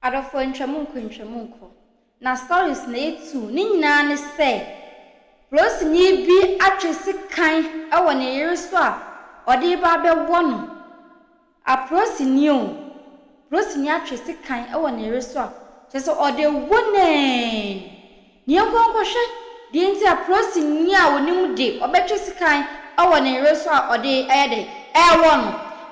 Adɔfoɔ ntwa mu nkɔ ntwa mu nkɔ. Na stories na yɛtu ne nyinaa ne sɛ polisini bi atwe sekan wɔ ne yere so a ɔde reba abɛwɔ no. Apolisini o, polisini atwe sekan wɔ ne yere so a kyerɛ sɛ ɔde wo nɛɛn. Na yɛnkɔ nkɔhwɛ deɛ nti a polisini a ɔnim de ɔbɛtwe sekan wɔ ne yere so a ɔde ɛyɛ dɛn ɛrewɔ no.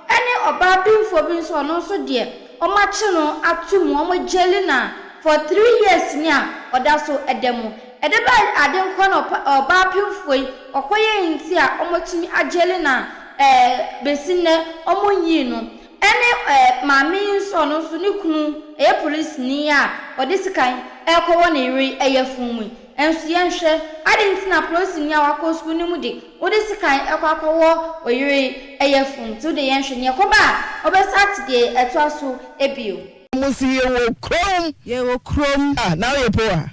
Ɛne ɔbaa benfoɔ bi nso ɔno nso deɛ wɔakye no ato mu, wɔagyeli no a for 3 years ni a ɔda so da mu. Ɛde bɛn ade nko na ɔbaa pemfoɔ yi ɔkɔyɛɛ nti a wɔatumi agyeli no a ɛɛ bɛsi nnɛ wɔnyii no. Ɛne ɛɛ maame yi nso ɔno nso ne kunu ɛyɛ polisini a ɔde sekan ɛrekɔwɔ ne yere yafunu mu yi. Nso yɛnhwɛ ade nti na polisini a wakɔ sukuu no mu de wode sekan ɛkɔ akɔwɔ oyere yafunu mu. Nti wode yɛnhwɛ nea ɛkɔba a ɔbɛsa ate deɛ ɛtoa so bio. Mo si yɛwɔ kurom. Yɛwɔ kurom. Ah, na woyɛ poa.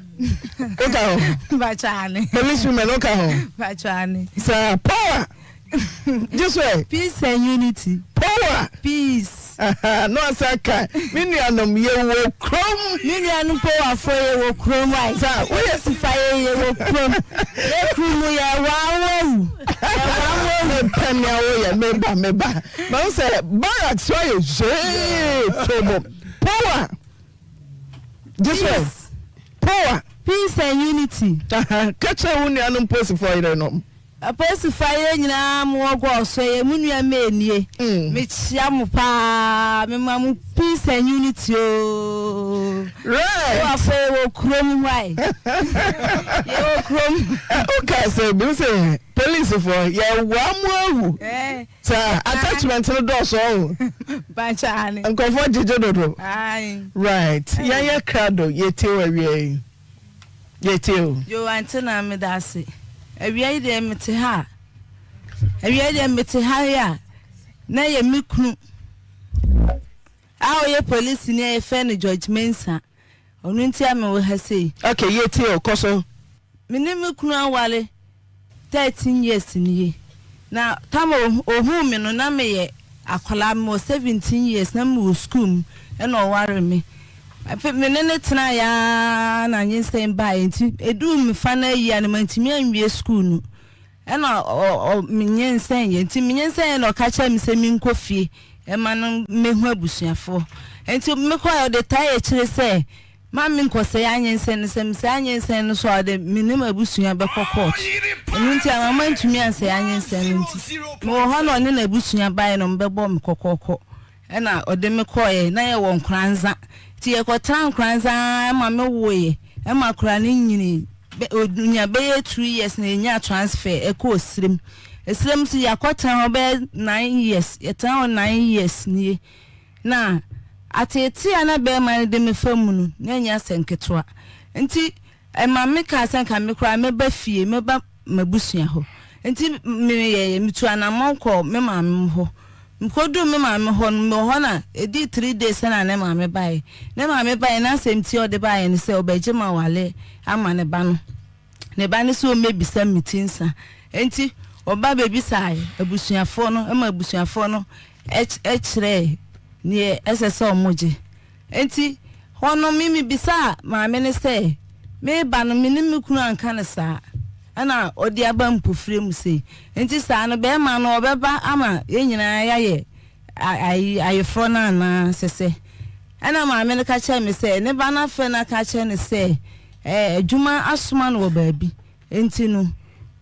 Woka ho. Bakyane. Police women woka ho. Bakyane. Saa power. Gye so ɛ. Peace and unity. Power. Peace. No asa ka me nuanom yɛwɔ kurom. Me nuanom powerfoɔ yɛwɔ kurom wa. Saa woyɛ sifa yɛ yɛwɔ kurom. Yɛ kuru mu yɛ waawawu. Yɛ waawawu. Mepɛ nea woyɛ meba meba. Mahu sɛ barracks hɔ yɛ zwee tobo. Power. Gye so ɛ. Power. Peace and unity. Ka kyerɛ wo nuanom posifoɔ yerenom. Apolisifoɔ ayɛ nyinaa mo wɔ gɔɔso yɛ mo nua mmienie. Mekyia mo paa, mema mo peace and unity ooo. Wafo yɛwɔ kurom hwae. Yɛwɔ kurom. Woka sɛ bi sɛ polisifoɔ yɛwa mo awu. Saa attachment no dɔɔso ɔho. Bakyane. Nkurɔfoɔ gyegye dodo. Right. Yɛnyɛ krado yɛtie wɔ awia yi. Yɛtie o. Yo, ante na meda ase. Awia yi deɛ mete ha a, awia yi deɛ mete ha yi a, na yɛ me kunu a ɔyɛ polisini a yɛfrɛ no George Mensah. Ɔno nti a mewɔ ha sei. Okay, yɛtie o, kɔ so. Me ne me kunu aware 13 years nie. Na tam a ohuu me no, na meyɛ akwadaa, mewɔ 17 years, na mewɔ sukuu mu, ɛna ɔware me. Afei me ne no tenaeɛ ara na nyinsɛn baeɛ nti ɛduu me fa no ayi a no mantumi anwie sukuu no. Ɛna ɔ ɔ menyinsɛneɛ nti menyinsɛneɛ na ɔka kyerɛɛ me sɛ menkɔ fie ɛma no mmɛhu abusuafoɔ. Nti mekɔeɛ ɔde tae akyire sɛ ma menkɔsɛe anyinsɛn no, sɛ mesɛe anyinsɛn no so a ɔde me ne m'abusua bɛkɔ court. Ɛno nti ama mantumi ansɛe anyinsɛn no nti mewɔ hɔ na ɔne n'abusua baeɛ na wɔbɛbɔɔ me kɔkɔɔkɔ. Ɛna ɔde me kɔeɛ, na yɛwɔ Nkoranza. Nti yɛkɔtenaa Nkoranza ara ma me woeɛ, ɛma akwadaa no nyinii. Bɛ, ɔnya bɛyɛ 2 years na yɛnyaa transfer ɛkɔɔ Sirem. Sirem nso yɛakɔtena hɔ bɛyɛ 9 years, yɛtena hɔ 9 years nie. Na ateetee a na bɛrima no de me fa mu no, na ɛnyɛ asɛm ketewa. Nti ɛma me kaa sɛ nka me koraa mɛba fie, mɛba m'abusua hɔ. Nti meyɛeɛ, metuu anammɔn kɔɔ me maame hɔ. Mekoduu me maame hɔ no, mewɔ hɔ na ɛdii 3 days na ne maame baeɛ. Ne maame baeɛ na asɛm ti a ɔde baeɛ ne sɛ ɔbɛgye m'awale ama ne ba no. Ne ba no sɛ ɔmmɛbisa me ti nsa. Nti ɔba bɛbisaeɛ abusuafoɔ no ma abusuafoɔ no kyerɛɛ neɛ ɛsɛ sɛ wɔgye. Nti hɔ no me mebisaa maame no sɛ meba no me ne me kunu anka no saa ɛna ɔde aba mpofire mu sei. Nti saa no bɛrima no ɔbɛba ama yɛn nyinaa yɛayɛ ayi ayeforɔ no anaa sɛ sɛ. Ɛna maame no ka kyerɛɛ me sɛ ne ba no afrɛ no aka akyerɛ no sɛ ɛɛ adwuma asoma no wɔ baabi nti no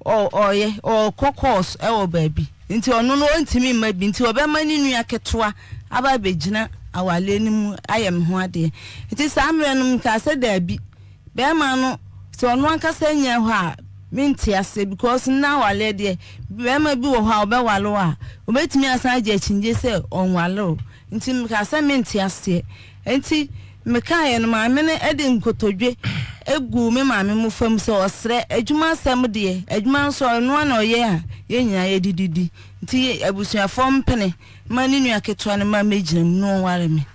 ɔyɛ ɔkɔ course ɛwɔ baabi nti ɔno no ɔntumi mma bi nti ɔbɛma ne nua ketewa aba abɛgyina awaleɛ no mu ayɛ me ho adeɛ. Nti saa mmerɛ no mekaa sɛ daabi, bɛrima no sɛ ɔno ankasa nyɛ hɔ a mente aseɛ because nna awaleɛ deɛ bɛrima bi wɔ hɔ a ɔbɛwale wo a ɔbɛtumi asan agye akyinnye sɛ ɔnwale wo. Nti mekaa sɛ mente aseɛ. Nti mekaeɛ no maame no de nkotodwe guu me maame mo fam sɛ ɔsrɛ adwuma asɛm deɛ adwuma nso ɔno ara na ɔyɛ a yɛn nyinaa yɛde didi. Nti abusuafoɔ mpene ma ne nua ketewa no ma mɛgyina mu na ɔnware me.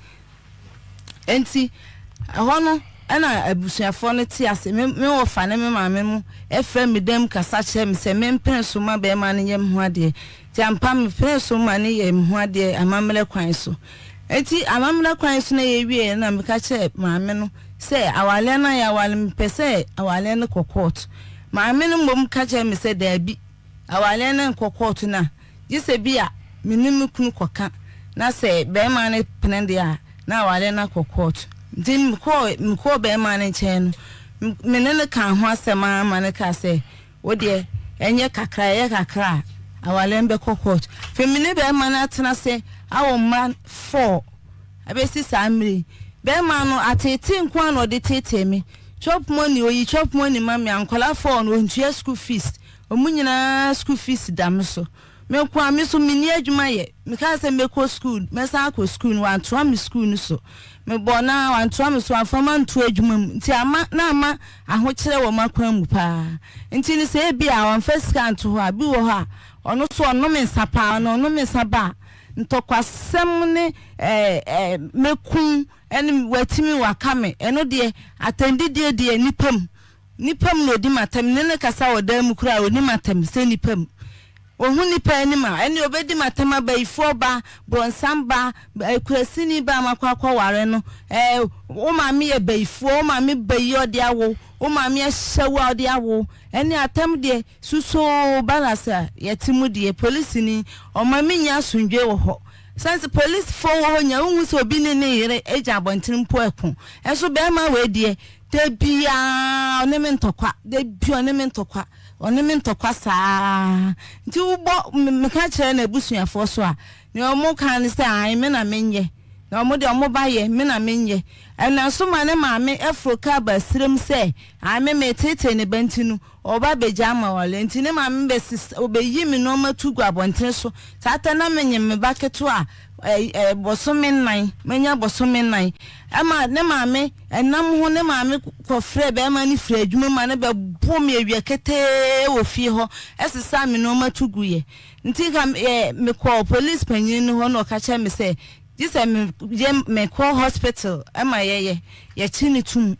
Nti ɛhɔ no ɛna abusuafoɔ no te ase. Me me wɔfa ne me maame mo frɛ me dam kasa kyerɛ me sɛ mempene so ma bɛrima no nyɛ me ho adeɛ. Nti ampa mepene so ma no yɛ me ho adeɛ amammerɛ kwan so. Enti amammerɛ kwan so na yɛwieɛ no na meka kyerɛɛ maame no sɛ awareɛ no a yɛaware no mepɛ sɛ awareɛ no kɔ kɔɔto. Maame no mmom ka kyerɛɛ me sɛ daabi, awareɛ no nkɔ kɔɔto na gye sɛ bi a me ne me kunu kɔka na sɛ barima no pene deɛ a na awareɛ no akɔ kɔɔto. Nti mekɔɔ mekɔɔ barima no nkyɛn no, me ne no kaa ho asɛm ara ma no kaa sɛ Wo deɛ ɛnyɛ kakra, ɛyɛ kakra a, awareɛ no bɛkɔ court. Afei me ne bɛrima no atena ase awo mma four abɛsi saa mmerɛ yi. Bɛrima no, ateetee nko ara na ɔde teetee me. Chop money, ɔyi chop money ma me a, nkwadaa four no, ɔntua school fees. Wɔn nyinaa school fees da me so. Me nko ara, me nso menni adwuma yɛ. Mekaa sɛ mɛkɔ sukuu, mɛsan akɔ sukuu no, wantoa me sukuu no so. Mebɔɔ no ara, wantoa me so, wamfa me anto adwuma mu. Nti ama, na ama ahokyerɛ wɔ m'akwan mu paa. Nti no sɛ ebia wamfa sika anto hɔ a, bi wɔ hɔ a, ɔno nso ɔnom nsa paa, na ɔnom nsa ba a, ntɔkwasɛm ne ɛɛ ɛɛ mɛku ne watumi waka me, ɛno deɛ, atɛndidie deɛ nnipa mu. Nnipa mu na ɔdi m'atɛm, me ne no kasa wɔ dan mu koraa a, ɔnni m'atɛm sɛ nnipa mu. Ɔhu nnipa anim a, ɛnneɛ ɔbɛdi m'atɛm, abayifoɔ ba, borɔnsam ba, akurasini ba a makɔ akɔware no, ɛɛ, wo maame yɛ bayifoɔ, wo maame bayi a ɔde awo wo, wo maame ahyɛ wo a ɔde awo wo, ɛnneɛ atɛm deɛ, susoo balance a yɛte mu deɛ, polisini, ɔma mennya asomdwoeɛ wɔ hɔ. Sane sɛ polisfoɔ wɔ hɔ nyinaa, wonhu sɛ obi ne ne yere gyina abɔntene mpo reko. Nso barima wei deɛ, Da biara ɔne me ntɔkwa, da biara ɔne me ntɔkwa, ɔne me ntɔkwa saa. Nti wobɔ meka kyerɛ n'abusuafoɔ so a, nea wɔka ne sɛ ae me na menyɛ. Na wɔn deɛ wɔn ba yɛ, me na menyɛ. Ɛnam so ma ne maame foro kaa ba serem sɛ ae me meteetee ne ba nti no, ɔreba abɛgya ama wale. Nti ne maame bɛsesa, ɔbɛyi me nneɛma tu gu abɔntene so. Saa ta na menyem me ba ketewa a bosome nnan, manya bosome nnan. Ɛma ne maame Ɛnam ho ne maame kɔfrɛɛ barima no firii adwuma mu ma no bɛbɔɔ me awia ketee wɔ fie hɔ sesaa me nnoɔma to guiɛ. Nti nka mekɔɔ police panin no hɔ na ɔka kyerɛɛ me sɛ gye sɛ meyɛ mekɔ hospital ma yɛyɛ yɛkye no tom.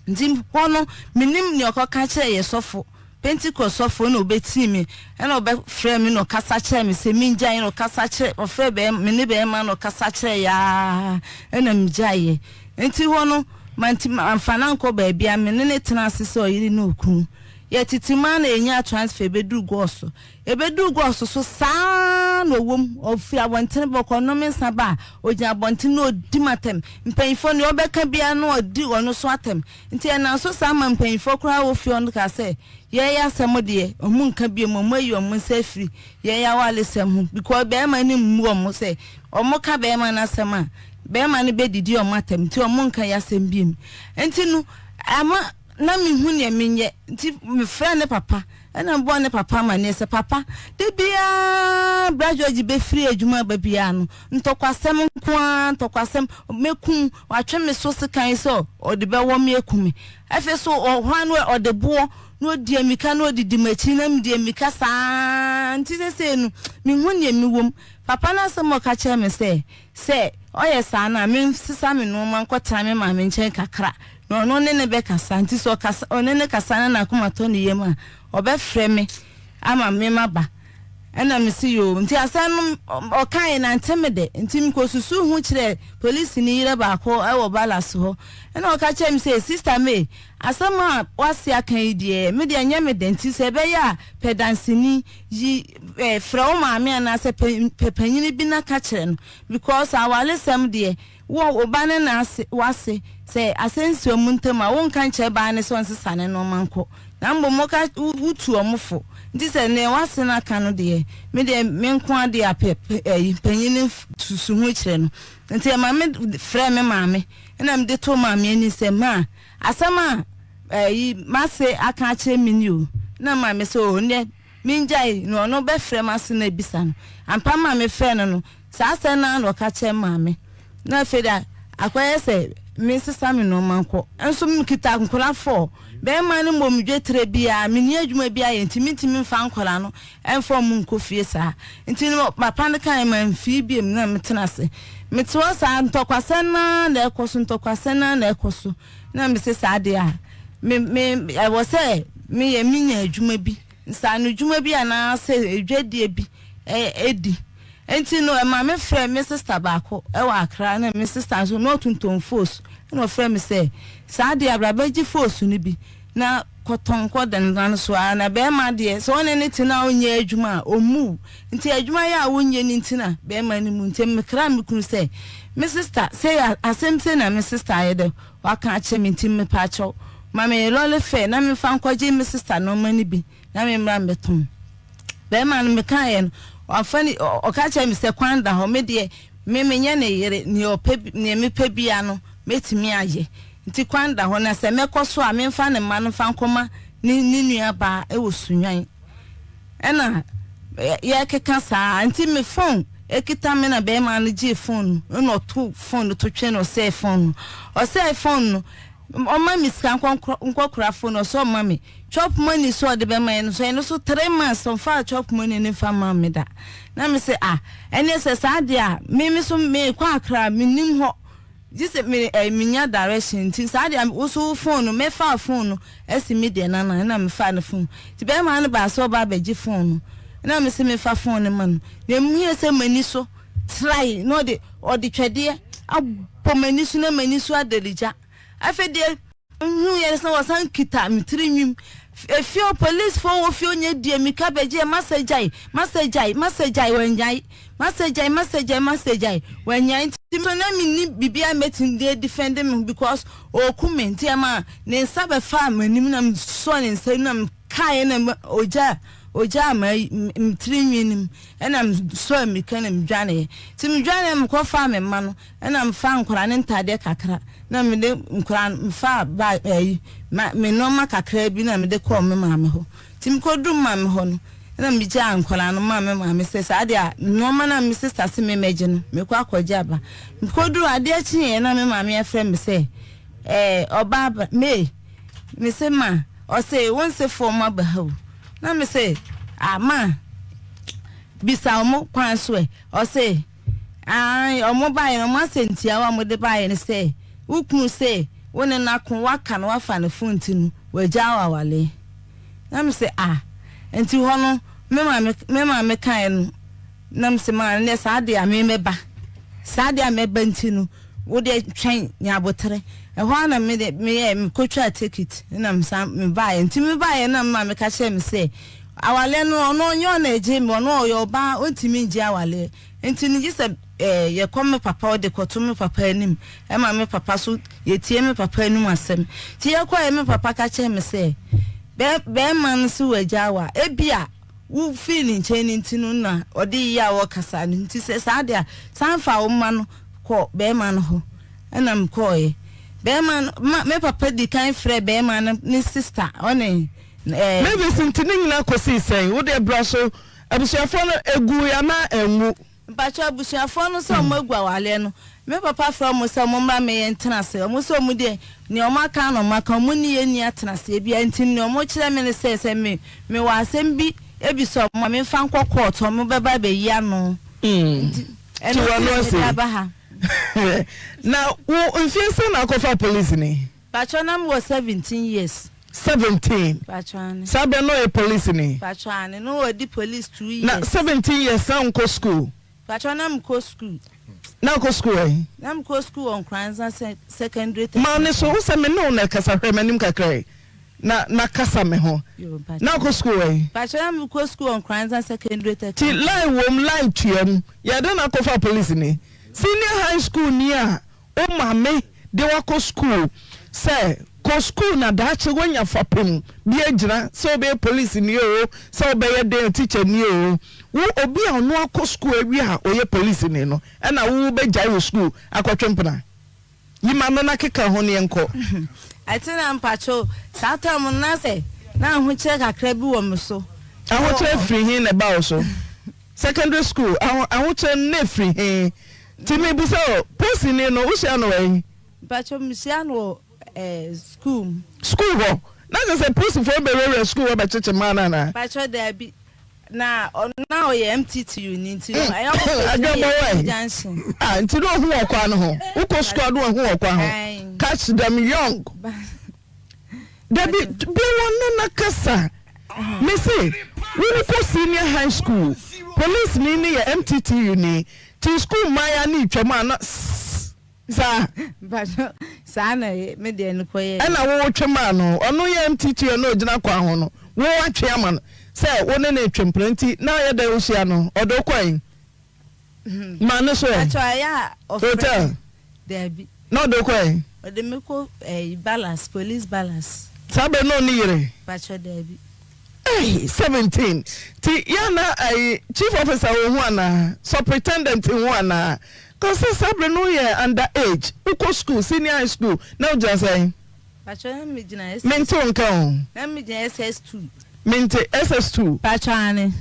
Nti hɔ no mennim nea ɔkɔka kyerɛɛ yɛ sɔfo. Pentekost sɔfo na obetii me na ɔbɛfrɛɛ me na ɔkasa kyerɛɛ me sɛ mingyae na ɔkasa kyerɛ ɔfrɛɛ bɛrima me ne bɛrima na ɔkasa kyerɛɛ yɛ ara na migyaeɛ. Nti hɔ no manti mamfa no ankɔ baabiara me ne no tenaa ase sɛ ɔyere ne okunu. Yɛtete mu ara na yɛnyaa transfer bɛduru Gɔɔso. Yɛbɛduru Gɔɔso so saa ara na ɔwɔ mu ɔfiri abɔntene ba ɔkɔnom nsa ba a ɔgyina abɔntene na ɔdi m'atɛm. Mpanyinfoɔ nea ɔbɛka biara na ɔdi ɔno so atɛm. Nti ɛnam so saa ma mpanyinfoɔ koraa wɔ fie hɔ no kaa sɛ yɛn asɛm deɛ ɔmo nka biom ɔmo ayi ɔmo nsa afiri yɛn awaresɛm ho because bɛɛma no mmu ɔmo sɛ ɔmo ka bɛɛma no asɛm a bɛɛma no bɛ didi ɔmo atɛm nti ɔmo nka yɛn asɛm biom nti no ama na me hu neɛ menyɛ nti me frɛ ne papa ɛna me bɔɔ ne papa amaneɛ sɛ papa da biara bra George bɛfiri adwuma aba biara no ntɔkwasɛm nko ara ntɔkwasɛm mɛkum Watwe me so sekan sɛ ɔde bɛwɔ me aku me. Afei nso, ɔhwan no ɔde boɔ na ɔdi ammirika na ɔdidi m'akyi na medi ammirika saa ara nti seesei no, menhu deɛ mewɔ mu. Papa no asɛm a ɔka kyerɛɛ me sɛ, sɛ ɔyɛ saa no a, mensesa me nnoɔma nkɔtena me maame nkyɛn kakra na ɔno ne no bɛkasa. Nti sɛ ɔkasa, ɔne no kasa na n'akoma tɔ ne yam a, ɔbɛfrɛ me ama me maba. Ɛna mese yoo. Nti asɛm no ɔkaeɛ no ante me dɛ. Nti mekɔsusuu ho kyerɛɛ polisini yerɛ baako wɔ Ballas hɔ. Ɛna ɔka kyerɛɛ me sɛ, Sista May, asɛm a w'ase aka yi deɛ, me deɛ ɛnyɛ me dɛ. Nti sɛ ɛbɛyɛ a pɛ danseni yi, frɛ wo maame anaasɛ pɛ panyini bi na ka kyerɛ no. Because awaresɛm deɛ, Wo, wo ba ne n'ase, w'ase, sɛ asɛm si wɔn ntam a, wonka nkyerɛ baa no sɛ ɔnsesa ne nnoɔma nkɔ, na mmom woka, wo, wotu wɔn fo. Nti sɛ deɛ w'ase no aka no deɛ, me deɛ, me nko ara deɛ a, pɛ, pɛ, ayi, panin no susu ho kyerɛ no. Nti ɛma me frɛɛ me maame, ɛna mede too maame anim sɛ, Ma, asɛm a, ayi, m'ase aka akyerɛ me ni o. Ɛna maame sɛ, Oo, nnɛ, mengyae, na ɔno bɛfrɛ m'ase no abisa no. Ampa maame frɛɛ no no, Saa asɛm no ara na ɔka kyerɛɛ Maame. Na afei de, akɔyɛ sɛ meresesa me nneɛma nkɔ. Nso mekita nkwadaa four. Barima no mmɔ me dwetire biara, menni adwuma biara yɛ nti mentumi mfa nkwadaa no mfa wɔn nkɔ fie saa. Nti no papa no kaeɛ mamfii bio na metena ase. Mete hɔ saa, ntɔkwasɛm no ara na ɛkɔ so, ntɔkwasɛm no ara na ɛkɔ so. Na mese saa deɛ a, me, me, ɛwɔ sɛ meyɛ, menya adwuma bi, nsaanodwuma bi anaasɛ dwadie bi di. Nti no ɛma me frɛɛ me sister baako wɔ Accra na me sister nso na ɔtontɔn fos ɛna ɔfrɛɛ me sɛ saa deɛ bra bɛgye fos no bi na kɔtɔn kɔ dandan so ara na bɛɛma deɛ sɛ ɔne ne te na ɔnyɛ adwuma a ɔmmu wo nti adwuma yɛ a wonyɛ no nti na bɛɛma no mu nti mekraa me kunu sɛ me sister sei asɛm sei na me sister ayɛ dɛ waka akyerɛ me nti mepaakyɛw ma me lɔle fare na memfa nkɔgye me sister nɔɔma no bi na memmra mmɛtɔn. Bɛrima no mekaeɛ no, wamfa ne, ɔka kyerɛɛ me sɛ kwan da hɔ, me deɛ, me menyɛ ne yere, deɛ ɔpɛ, deɛ mepɛ biara no, mɛtumi ayɛ. Nti kwan da hɔ, na sɛ mɛkɔ so a, memfa ne mma no mfa nkɔma ne, ne nuabaa wɔ Sunyani. Ɛna yɛrekeka saa, nti me phone ɛkita me na bɛrima no gyee phone no, ɛna ɔto phone no to twene na ɔsɛe phone no. Ɔsɛe phone no, ɔma me sika nkɔ nkɔkora phone no, ɔsɛ ɔma me. Chop money so ɔde bɛma yɛn nso ɛno so three months ɔnfaa chop money no nfa mmaa me da na me se ah ɛneɛ sɛ saa deɛ a me me so me kɔ Accra me nim hɔ gye sɛ me eh me nya direction nti saa deɛ a wo so wo phone no mɛ faa phone no asi me deɛ nana ɛna me faa ne phone nti bɛɛma no baa sɛ ɔba abɛgye phone no ɛna me se me fa phone no ma no na emu yɛ sɛ m'ani so trae na ɔde ɔde twɛdeɛ abɔ m'ani so na m'ani so adaligya afei deɛ Nhuu yɛ sɛ wɔsan kita me tiri nwim. Efie hɔ polisfoɔ wɔ fie hɔ nyɛ die mika bɛgye yɛ masa gyae masa gyae masa gyae wannyae masa gyae masa gyae masa gyae wannyae nti me nso na menni biribiara mɛtumi de adefend me ho because ɔɔku me nti ɛma ne nsa bɛfaa m'anim na mesɔɔ ne nsa mu na mekaeɛ na ɔgyaa ɔgyaa me tiri nwi no mu ɛna mesɔɔ mmirika na medwaneeɛ nti medwaneeɛ mekɔfaa me mma no Ɛna mefaa nkwadaa no ntaadeɛ kakra na mede nkwadaa no mefaa bag ɛyi ma me nneɛma kakra bi na mede kɔɔ me maame hɔ nti mekɔduru me maame hɔ no ɛna megyaa nkwadaa no maa me maame sɛ saa deɛ a nneɛma no a me sista se me mɛgye no mekɔ akɔgye aba mekɔduru adeɛ kyeeɛ na me maame afrɛ me sɛ ɛɛ ɔbaa ba May me se ma ɔse wo nsefoɔ mo aba ha o na me se ah ma bisa wɔn kwan so ɛ ɔse Aane, wɔn baeɛ no, wɔn asɛntiawa a wɔde baeɛ ne sɛ, Wo kunu se wo ne no ako, woaka no, woafa no fo nti no, wagyaa wo awareɛ. Na me se, Ah, nti hɔ no, me maame, me maame kaeɛ no, na me se, Maa, ɛnneɛ saa deɛ a me mɛba. Saa deɛ a mɛba nti no, wo deɛ twɛn, nya aboterɛ. Ɛhɔ ara na me deɛ, meyɛɛ, mekɔtwaa tekit, na me san, mebaeɛ. Nti mebaeɛ na me maame ka kyerɛɛ me sɛ, Awareɛ no, ɔno ɔnyɛ ɔna ɛgyee me, ɔno ɔyɛ ɔbaa, ɔntumi ngye awareɛ. Nti no gye sɛ yɛkɔ me papa hɔ de kɔto me papa anim ma me papa so yɛtie me papa anim asɛm. Nti yɛkɔeɛ me papa ka kyerɛɛ me sɛ, bɛrima no se wagyaa wo a, ebia wo firi ne nkyɛn no nti no na ɔde yɛ a ɔkasa no nti sɛ saa deɛ a, san fa wo mma no kɔ bɛrima no hɔ. Ɛna mekɔeɛ. Bɛrima no, ma, me papa di kan frɛɛ bɛrima no ne sister ɔne ɛɛ. Mavis nti ne nyinaa kɔsii sɛn? Wo deɛ bra so Abusuafoɔ no, ɛguui anaa angu? Mpakyɛw abusuafoɔ no sɛ ɔmo agu awareɛ no, me papa frɛ ɔmo sɛ ɔmo mmra me yɛn tena ase, ɔmo sɛ ɔmo deɛ nea ɔmo aka na ɔmo aka, ɔmo nni yɛn nni atenaseɛ biara nti nea ɔmo kyerɛ me ne sɛ sɛ me me wɔ asɛm bi bisa ɔmo a me nfa nkɔ court ɔmo bɛba abɛyi ano nti ɛno nti na mede aba ha. Na wo mfie sɛn na akɔfa polisini? Patrɔ na me wɔ 17 years. 17 Patrɔ ane. Saa berɛ na ɔyɛ polisini? Patrɔ ane, na wadi police 2 years. Na 17 years na wonkɔ school? Patrɔ na mekɔ school. Na wokɔ school wɔ he? Na mekɔ school wɔ Nkoranza secondary Ma ne so, wo sɛ me ne wo na ɛkasa, hwɛ m'anim kakra yi na na kasa me ho. Na wokɔ school wɔ he? Patrɔ na mekɔ school wɔ Nkoranza secondary technical. Ti line wom, line tua mu, yɛ dɛn na akɔfa polisini? Senior high school ni a Wo maame de wo akɔ sukuu sɛ kɔ sukuu na daakye woanya fapem bi agyina sɛ wobɛyɛ polisini oo, sɛ wobɛyɛ dɛn o, tikyani oo. Wo obi a ɔno akɔ sukuu awie a ɔyɛ polisini no ɛna wo wobɛgyae wo sukuu akɔtwe mpena? Yi m'ano na keka ho na yɛnkɔ. Atina mpakyɛw, saa time no na sɛ na ahokyerɛ kakra bi wɔ me so. Ahokyerɛ firi he na ɛbaa wo so? Secondary school aho ahokyerɛ no na ɛfiri he? Nti mebisa o, posini no wohyia no wɔ he? Mpakyɛw mehyia no wɔ eh, school mu. School hɔ? Na kyerɛ sɛ posifoɔ no bɛwurawura school hɔ bɛkyekye mmaa no anaa? Mpakyɛw daabi, na ɔno na ɔyɛ MTTU ni nti no ɛyɛ ɔmo kɔ Adwabɔ gyina wɔ yɛ he? junction. Ah, nti na ohu wɔ kwan no ho. Wokɔ school a na wahu wɔ kwan ho. Ae. Catch them young. Dabi, bue w'ano na kasa. Me se wo kɔ senior high school police ni no yɛ MTTU ni ti school mmaayaa no retwam a na sss saa. Mpakyɛw saa na me deɛ no kɔ yɛɛ. Ɛna wo twe maa no ɔno yɛ MTTU ɛna ogyina kwan ho no wo atwe ama no sɛ wo ne no retwe mpena nti na ayɛ dɛn wo hyia no ɔde wo kɔe Ma no so ɛ. Pacho ɛyɛ a ɔfrɛ Hotel. me. Daabi. Na ɔde wo kɔ ɛ? Ɔde me kɔ ɛyi balance, police balance. Saa bere no ɔnni yere? Pacho daabi. Ei 17 ti yɛ na ɛyi chief officer wɔ hu anaa? Supritendent hu anaa? Cause sɛ saa bere no woyɛ under age, wokɔ school, senior high school, na wogyina sɛn? Pacho na me gyina SS. Mente wo nka o. Na me gyina SS2. Mente SS2. Pacho aane.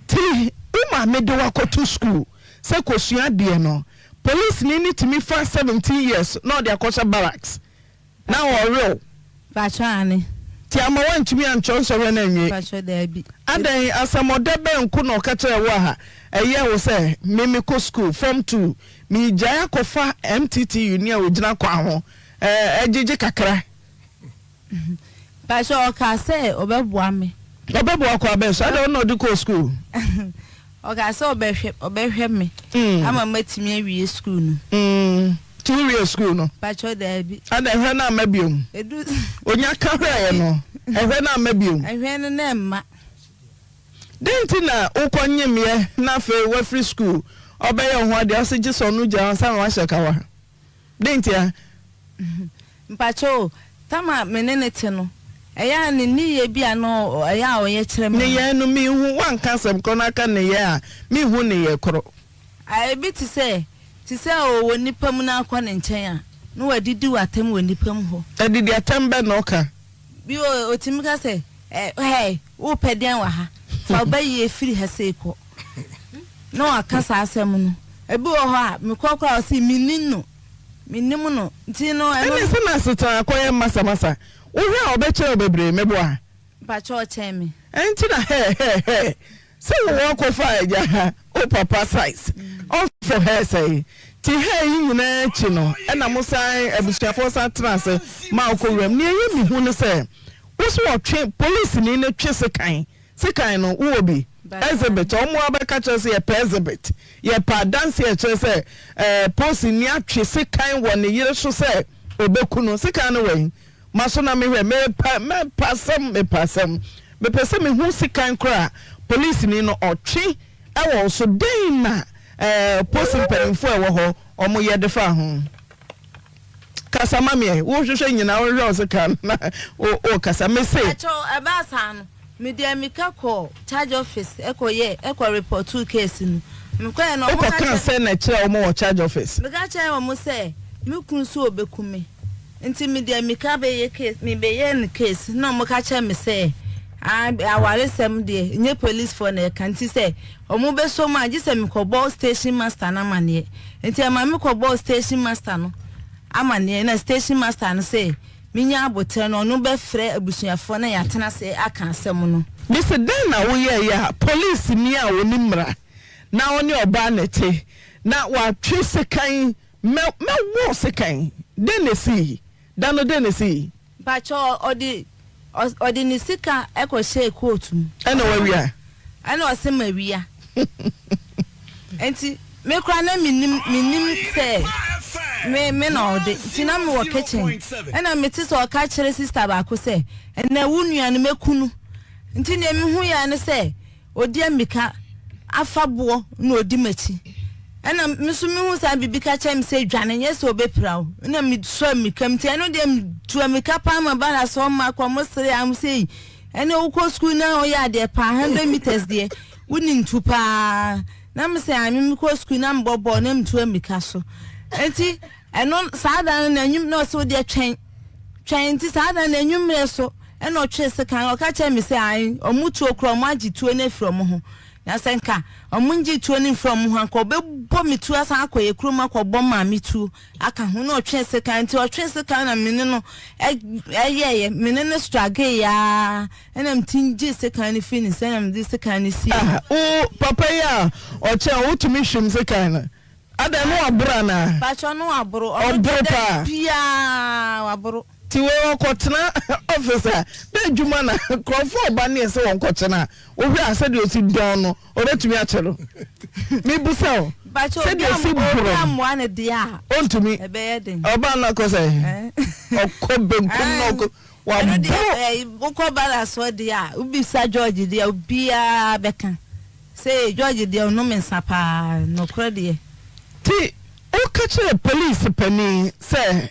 Nti wo maame de wo akɔto school sɛ kɔsua adeɛ no, policeni no tumi fa 17 years na ɔde akɔhyɛ barracks na ɔrewe wo. Pacho aane. Nti ama woantumi antwerɛ nsɔhwɛ no anwie? Pacho daabi. Adɛn, asɛmɔdɛ bɛn nko na ɔka kyerɛɛ wo a ɛyɛɛ wo sɛ me mekɔ school, form two, meregyae akɔfa MTTU ni a ɔgyina kwan ho gyegye kakra? Mpakyɛ ɔkaa sɛ ɔbɛboa me. Ɔbɛboa kwan bɛn so? Adɛn ɔno na ɔde kɔɔ sukuu? Ɔkaa sɛ ɔbɛhwɛ ɔbɛhwɛ me ama matumi awie sukuu no. Nti wowie sukuu no? Mpakyɛ daabi. Adɛn ɛhwɛ no amma biom? Edu. Onya ka hwɛeɛ no, ɛhwɛ no amma biom? Ɛhwɛ no na ɛmma. Dɛn nti na wokɔ nyemeɛ na afei woafiri sukuu ɔbɛyɛ wo ho adeɛ ɔse gye sɛ ɔno gyaa ansa na wahyɛ kawa? Dɛn ntia? Mpakyɛ o, tam a me ne no te no, ɛyɛ a ne nneyɛɛ bi a na ɛyɛ a ɔyɛ kyerɛ me no. Nneyɛɛ no, menhu, woanka asɛm korɔ na aka nneyɛɛ a, menhu nneyɛɛ korɔ. A Ebi te sɛ, te sɛ ɔwɔ nnipa mu na akɔ ne nkyɛn a, na wadidi wo atɛm wɔ nnipa mu hɔ. Adidi atɛm bɛn na ɔka? Bi wɔ ɔtumi ka sɛ, Ɛ, hɛɛ, worepɛ deɛn wɔ ha? Fa wo ba yie firi ha sei kɔ. Na waka saa asɛm no. Ebi wɔ hɔ a, mekɔ koraa a, ɔse mennim no. Mennim no. Nti no, ɛno. Ɛne sɛ n'asetena akɔyɛ masamasa. Wohwɛ a ɔbɛkyerɛ wo bebree, meboa? Mpakyɛ ɔkyɛn me. Ɛnti na hɛɛ hɛɛ hɛɛ sɛ wo wɔ kɔ fa agya wo papa size ɔfɔ hɛɛ sɛe nti hɛɛ yi nyinaa akyi no ɛna mo san abusuafoɔ san tena ase ma wokɔ wuram nea ɛyɛ me hu ne sɛ wo so ɔtwe polisini no twe sekan sekan no wowɔ bi exhibit ɔmo abɛka kyerɛ sɛ yɛpɛ exhibit yɛpɛ adanse a ɛkyerɛ sɛ ɛɛ polisini atwe sekan wɔ ne yere so sɛ ɔbɛku no sekan no wɔ he Maso na mehwɛ, mepɛ, mepɛ asɛm, mepɛ asɛm. Mepɛ sɛ mehu sekan koro a polisini no ɔtwe wɔ wo so. Dɛn na eh, posi mpanimfoɔ a ɛwɔ hɔ wɔyɛ de fa ho? Kasa ma me ɛ, wohwehwɛ nyinaa, wohwehwɛ wo sekan na wokasa. Mese. Pakyɛw, ɛbaa saa no, mede amika kɔɔ charge office kɔyɛɛ, kɔ repɔtoo case no. Mekɔeɛ no, wɔka Wokɔkaa kyerɛ. sɛn na ɛkyerɛɛ wɔn wɔ charge office? Meka kyerɛɛ wɔn sɛ me kunu nso ɔbɛku me. Nti mede amika bɛyɛ case, mebɛyɛɛ no case na wɔka kyerɛɛ me sɛ ah, awaresɛm deɛ nyɛ policefoɔ na ɛka nti sɛ wɔbɛsɔ mu a gye sɛ mekɔbɔ station master no amaneɛ. Nti ɛma mekɔbɔɔ station master no amaneɛ na station master no sɛ menya aboterɛ no ɔno bɛfrɛ abusuafoɔ na yɛatena ase aka asɛm no. Mese dɛn na woyɛeɛ a polisini a ɔnim mmara na ɔne ɔbaa na ɛte na watwe sekan Mɛ mɛwɔ sekan. Dɛn na esii? Da no dɛn na esii? Mpakyɛw ɔde ɔde ne sika kɔ hyɛɛ coat mu. Ɛna wawia. Ɛna ɔse mawia. Nti me koraa na menim menim sɛ me me na ɔde nti na mewɔ kitchen ɛna mete sɛ ɔka kyerɛ sister baako sɛ ɛnɛ wo nua no mɛku no nti nea mehu yɛ ne sɛ Ɔdi ammirika afa boɔ na ɔdi m'akyi. Ɛna me nso mehu saa biribi ka kyerɛ me sɛ dwane nyɛ sɛ ɔbɛpira wo. Ɛna mesɔ ammirika mu nti ɛno deɛ metu ammirika paa ma bala sɛ ɔma kɔ mo sere a mo sɛ yi ɛne wokɔ sukuu na ɔyɛ adeɛ paa 100 meters deɛ wonim tu paa na me sɛ ame mekɔ sukuu na mebɔ bɔɔl na metu ammirika so nti ɛno saa da no na anwum na ɔsɛ wodeɛ twɛn twɛn nti saa da no anwummerɛ so Ɛnna ɔtwee sekan, ɔka kyerɛɛ me sɛ, Ae, wɔn tuo koraa, wɔagye tuo no afiri wɔn ho. Na sɛ anka wɔngyee tuo no mfirii wɔn ho a, anka wɔbɛbɔ me tuo asan akɔ yɛn kurom akɔbɔ maame tuo aka ho. Ɛnna ɔtwee sekan, nti ɔtwee sekan na me ne no yɛeɛ, me ne no struggle-eɛ ara, ɛnna metumi gyee sekan no firii ne nsam, ɛnna mede sekan no siee. Ah, wo papa yi a ɔkyɛn wo, wotumi hwim sekan no? Adɛn, na waboro anaa? Pakyɛ, na waboro. Ɔno Ɔboro deɛ da paa? biara waboro. Nti wei ɔkɔtena office a, dɛn. adwuma na nkurɔfoɔ ɔba ne ɛsɛ wɔn kɔkye no a, wohwɛ a sɛdeɛ ɔsi dɔn no, ɔbɛtumi akye no? Mebusa o, sɛdeɛ ɔsi borɔ no, ɔntumi. Ɔbaa no akɔ sɛ, ɔkɔ benkum na ɔkɔ, waboro. Wokɔ bala soɔ deɛ a, wobisa George deɛ a, obiara bɛka. Sɛ George deɛ ɔnom nsa paa, nokorɛ deɛ. Nti woka kyerɛɛ police panin sɛ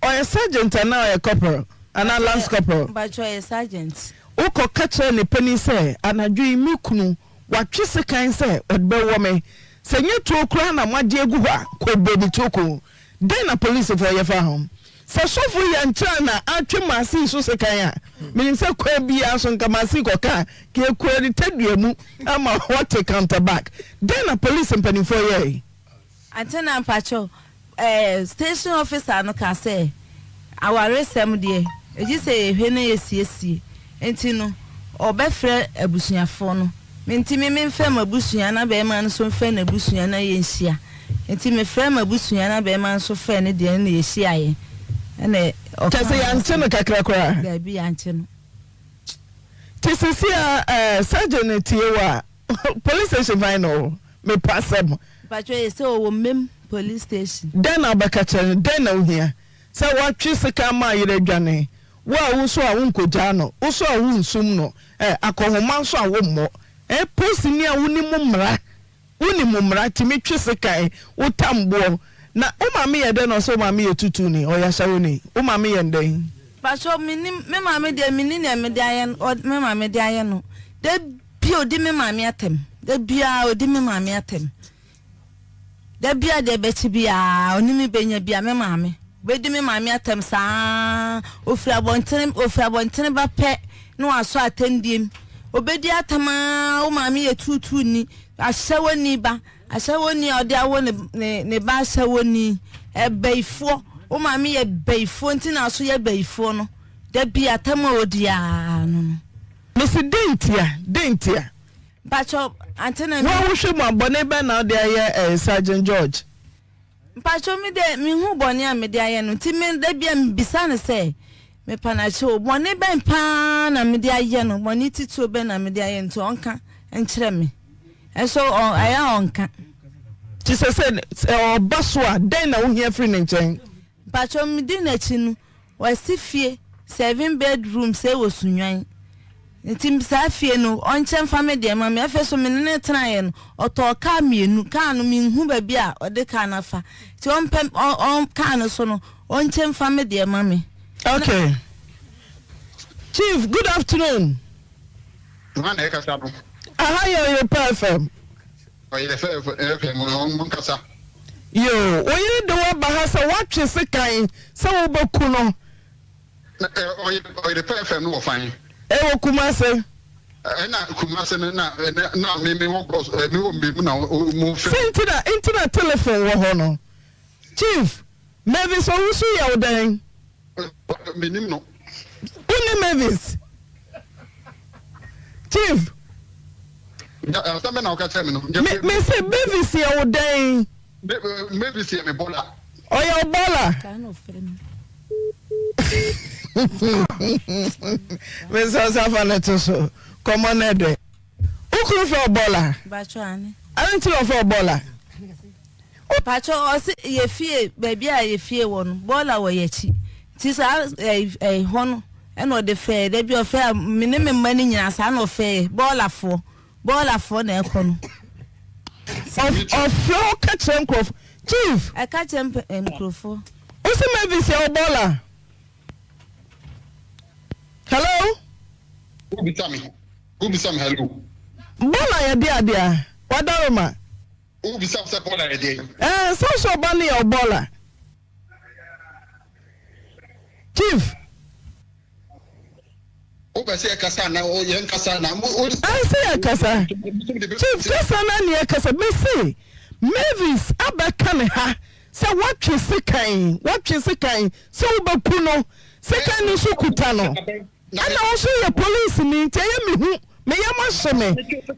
ɔyɛ sergeant anaa ɔyɛ corporal anaa lance corporal? Mpakyɛ ɔyɛ sergeant. Wokɔ ka kyerɛɛ ne panin sɛ anadwo yi me kunu watwe sekan sɛ ɔde bɛwɔ me, sɛ nyɛ tuo koraa na moagye agu hɔ a kɔ bɔ me tuo ko. Dɛn na polisifo yɛ fa ho? Sɛ sɔfo Yankyerɛ na atwe Marcey so sekan a, minim sɛ kwan biara so nka Marcey kɔka a, nka yɛkura ne tadua mu ama wate counter back. Dɛn na polisi mpanimfoɔ yɛe? Antena mpakyɛw, eh, station officer no kaa sɛ, awaresɛm deɛ, egye sɛ yɛhwɛ na yɛsiesie. Enti no, ɔbɛfrɛ abusuafoɔ no. Me nti me memfrɛ m'abusua na barima no nso mfrɛ n'abusua na yɛnhyia. Nti mefrɛɛ m'abusua na barima no nso frɛɛ ne deɛ na yɛhyiaeɛ. Ɛna ɔkaa Kyerɛ sɛ yɛankye no kakra koraa? Daabi, yɛankye no. Nti seesei a eh, sergeant tie wo a, police station fan na ɔwɔ? Mepɛ asɛm. Mpakyɛw eye sɛ ɔwɔ Mem police station. Dɛn na wobɛka kyerɛ no? Dɛn na wohia? Sɛ woatwe sekan ama ayere adwane, Wo a wo nso a wonkogyaa no, wo nso a wonsum no, eh, akɔnhoma nso a wommɔ, eh, Polisini a wonim mmara, wonim mmara, tumi twe sekan, wotam boɔ. Na wo maame yɛ dɛn na ɔsɛ wo maame yɛ tutuuni, ɔyɛ ahyɛwoni? Wo maame yɛ ndɛn? Pacho mennim, me maame deɛ menni nea mede ayɛ no, ɔ, me maame de ayɛ no. Da bi ɔdi me maame atɛm, da biara ɔdi me maame atɛm. Da bi a deɛ ɛbɛkye biara ɔne me bɛnya bi a, me maame bɛdi me maame atɛm saa ara. Ɔfiri abɔntene, ɔfiri abɔntene ba pɛ na wasɔ atɛmdie mu. Ɔbɛdi atɛm ara, wo maame yɛ tuutuuni, ahyɛwɔni ba, ahyɛwɔni a ɔde awo ne, ne, ne ba ahyɛwɔni, ɛbayifoɔ, wo maame yɛ bayifoɔ nti na aso yɛ bayifoɔ no. Da bi atɛm a ɔdi ara no no. Mese dɛn ntia, dɛn ntia? Mpakyɛw, ante na me. Wo a wohwɛ mu a, bɔne bɛn na wode ayɛ eh, Sergeant George? Mpakyɛw, me deɛ, menhu bɔne a mede ayɛ no, nti me, da biara mebisa no sɛ, Mepanakyɛw o, bɔne bɛn paa na mede ayɛ no, bɔne titiriw bɛn na mede ayɛ no, nti ɔnka nkyerɛ me. Nso ɔ, ɛyɛ a ɔnka. Nti sɛ sɛ ɔba so a, dɛn na wohia firi ne nkyɛn? Mpakyɛw, medi n'akyi no, Wasi fie seven bed room sɛɛ wɔ Sunyani nti saa fie no ɔnkyɛ mfa me deɛ ma me. Afei nso me ne no tenaeɛ no ɔtɔɔ car mmienu, car no menhu baabi a ɔde car no afa nti ɔmpɛ ɔ ɔ car no so no ɔnkyɛ mfa me deɛ ma me. Okay. Chief, good afternoon. Hwan na ɛkasa no? Aha yɛ Oyerepa FM. Ɔyere FM mo nkasa. Yoo, wo yere de wo aba ha sɛ woatwe sekan sɛ wobɛku no. Ɔyere pɛ FM no wɔ fan. Ɛwɔ Kumase. Ɛna Kumase no na na me me wɔ bɔs me wɔ mmemu na mo fɛ. Sɛ nti na nti na telephone wɔ hɔ no. Chief, Mavis Owusu yɛ wo dɛn? Menim no. Wonni Mavis? Chief. Asɛm bɛ na woka kyerɛ me no. Me me se Mavis yɛ wo dɛn? Mavis yɛ me bɔla. Ɔyɛ wo bɔla. Me nsa nsa fa ne to so. Kɔmɔ ne dɛ. Wo kunu fɛ wo bɔla? Ade nti na ɔfɛ wo bɔla? Pacho ɔse yɛ fie baabi a yɛ fie wɔ no bɔɔla wɔ yɛ akyi nti saa ɛɛ ɛɛ hɔ no ɛna ɔde fɛɛ da bi ɔfɛɛ a me ne me mma no nyinaa saa na ɔfɛɛ bɔɔlafoɔ bɔɔlafoɔ na ɛkɔ no. Ɔfrɛ wo ka kyerɛ nkurɔfoɔ chief. Ɛka kyerɛ mpɛ nkurɔfoɔ. Wosi Mavis yɛ wo bɔɔla? Hello. Wobisa me wobisa me hello. Bɔɔla yɛ de adeɛ a wadaroma. Wobisa me sɛ bɔɔla yɛ deɛn? Ɛɛ sɛ wosɛ ɔba no yɛ wo bɔɔla. Chief. Wopɛ sɛ yɛkasa na yɛnkasa na. Ɛɛ sɛ yɛkasa. Chief kasa na ne yɛkasa. Mese Mavis abɛka ne ha sɛ woatwe sekan woatwe sekan sɛ wobɛku no sekan no nso kuta no ɛna wo nso yɛ polisini nti ɛyɛ me hu. Me yam ahye me.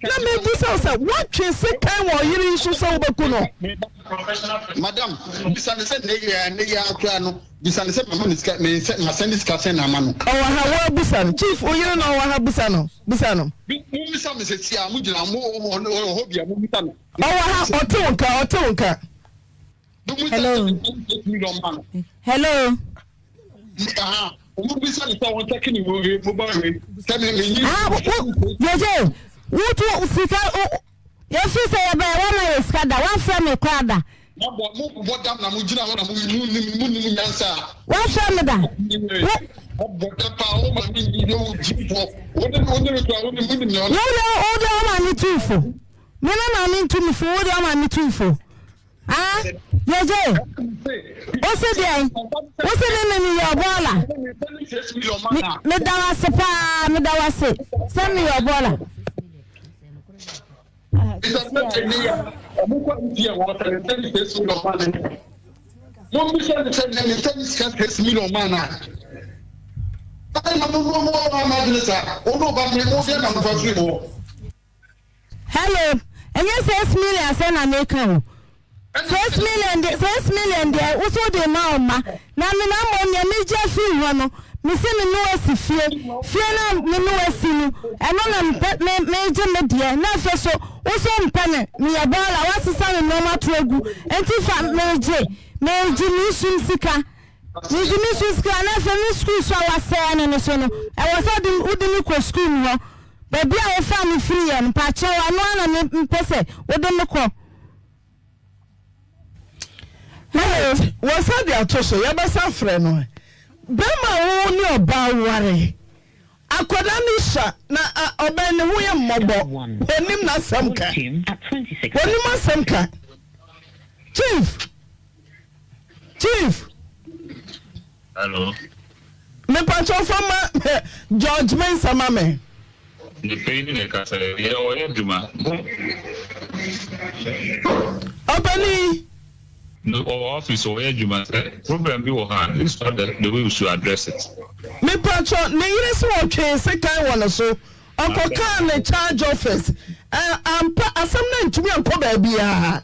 Na mebisa wo sɛ, woatwe sekan wɔ ɔyere yi so sɛ wobɛku no? Madam, bisa no sɛ nnɛ yi ara, nnɛ yi ara koraa no, bisa no sɛ mama no sika, me nsɛ, masɛnde sika sɛn na ama no. Ɔwɔ ha, wo ara bisa no. Chief, wo yere no ɔwɔ ha, bisa no, bisa no. Mommisa me seesei ara, mogyina, mo, ɔwɔ hɔ bi a, mommisa no. Ɔwɔ ha, ɔte wo nka, ɔte wo nka. Hello. Hello. Ah, jeje, wotu sika yɛfi sɛ yɛbɛyɛ woama yɛ sika da woafrɛ me koraa da woafrɛ me da wode woma me tumfo me me maame ntumfo wode woma me tumfo Ah, Yeye, wose deɛn? Wose me me meyɛ ɔbɔɔla? Me meda wo ase paa, meda wo ase sɛ meyɛ ɔbɔɔla. Hello, ɛnyɛ 6 million asɛm na meka o. 6 million deɛ 6 million deɛ wo so wode ma wo mma na me na mmom deɛ megye afiri hɔ no mese me ne wo asi fie fie no a me ne wo asi no ɛno na mepɛ me megye me deɛ na afei so wo so mpɛ me meyɛ bɔɔla woasesa me nneɛma to agu nti fa megye megye me sum sika Medze me su sika na afei me skuul so a wɔasɛɛ no no so no, ɛwɔ sɛ wode wode me kɔ skuul mu hɔ. Baabi a wofaa me firiiɛ no, mpakyɛw, ɛno ara na me mepɛ sɛ wode me kɔ. Hello. Wɔsa de ato so, yɛbɛsa afrɛ no. Bɛrima a wo ne ɔbaa ware, akwadaa no sua na ɔbɛn ne ho yɛ mmɔbɔ, ɔnim n'asɛm ka. Ɔnim asɛm ka. Chief. Chief. Hello. Mepakyɛw fa ma George Mensah ma me. Nipa yi ne ne kasa yɛ ɔyɛ adwuma. Ɔpanin. No ɔwɔ office ɔyɛ adwuma sɛ problem bi wɔ hɔ a this is not the, the way we should address it. Mepakyɛw ne yere sɛ ɔtwee sekan wɔ ne so ɔkɔkaa ne charge office ɛ ampa asɛm no antumi ankɔ baabiara.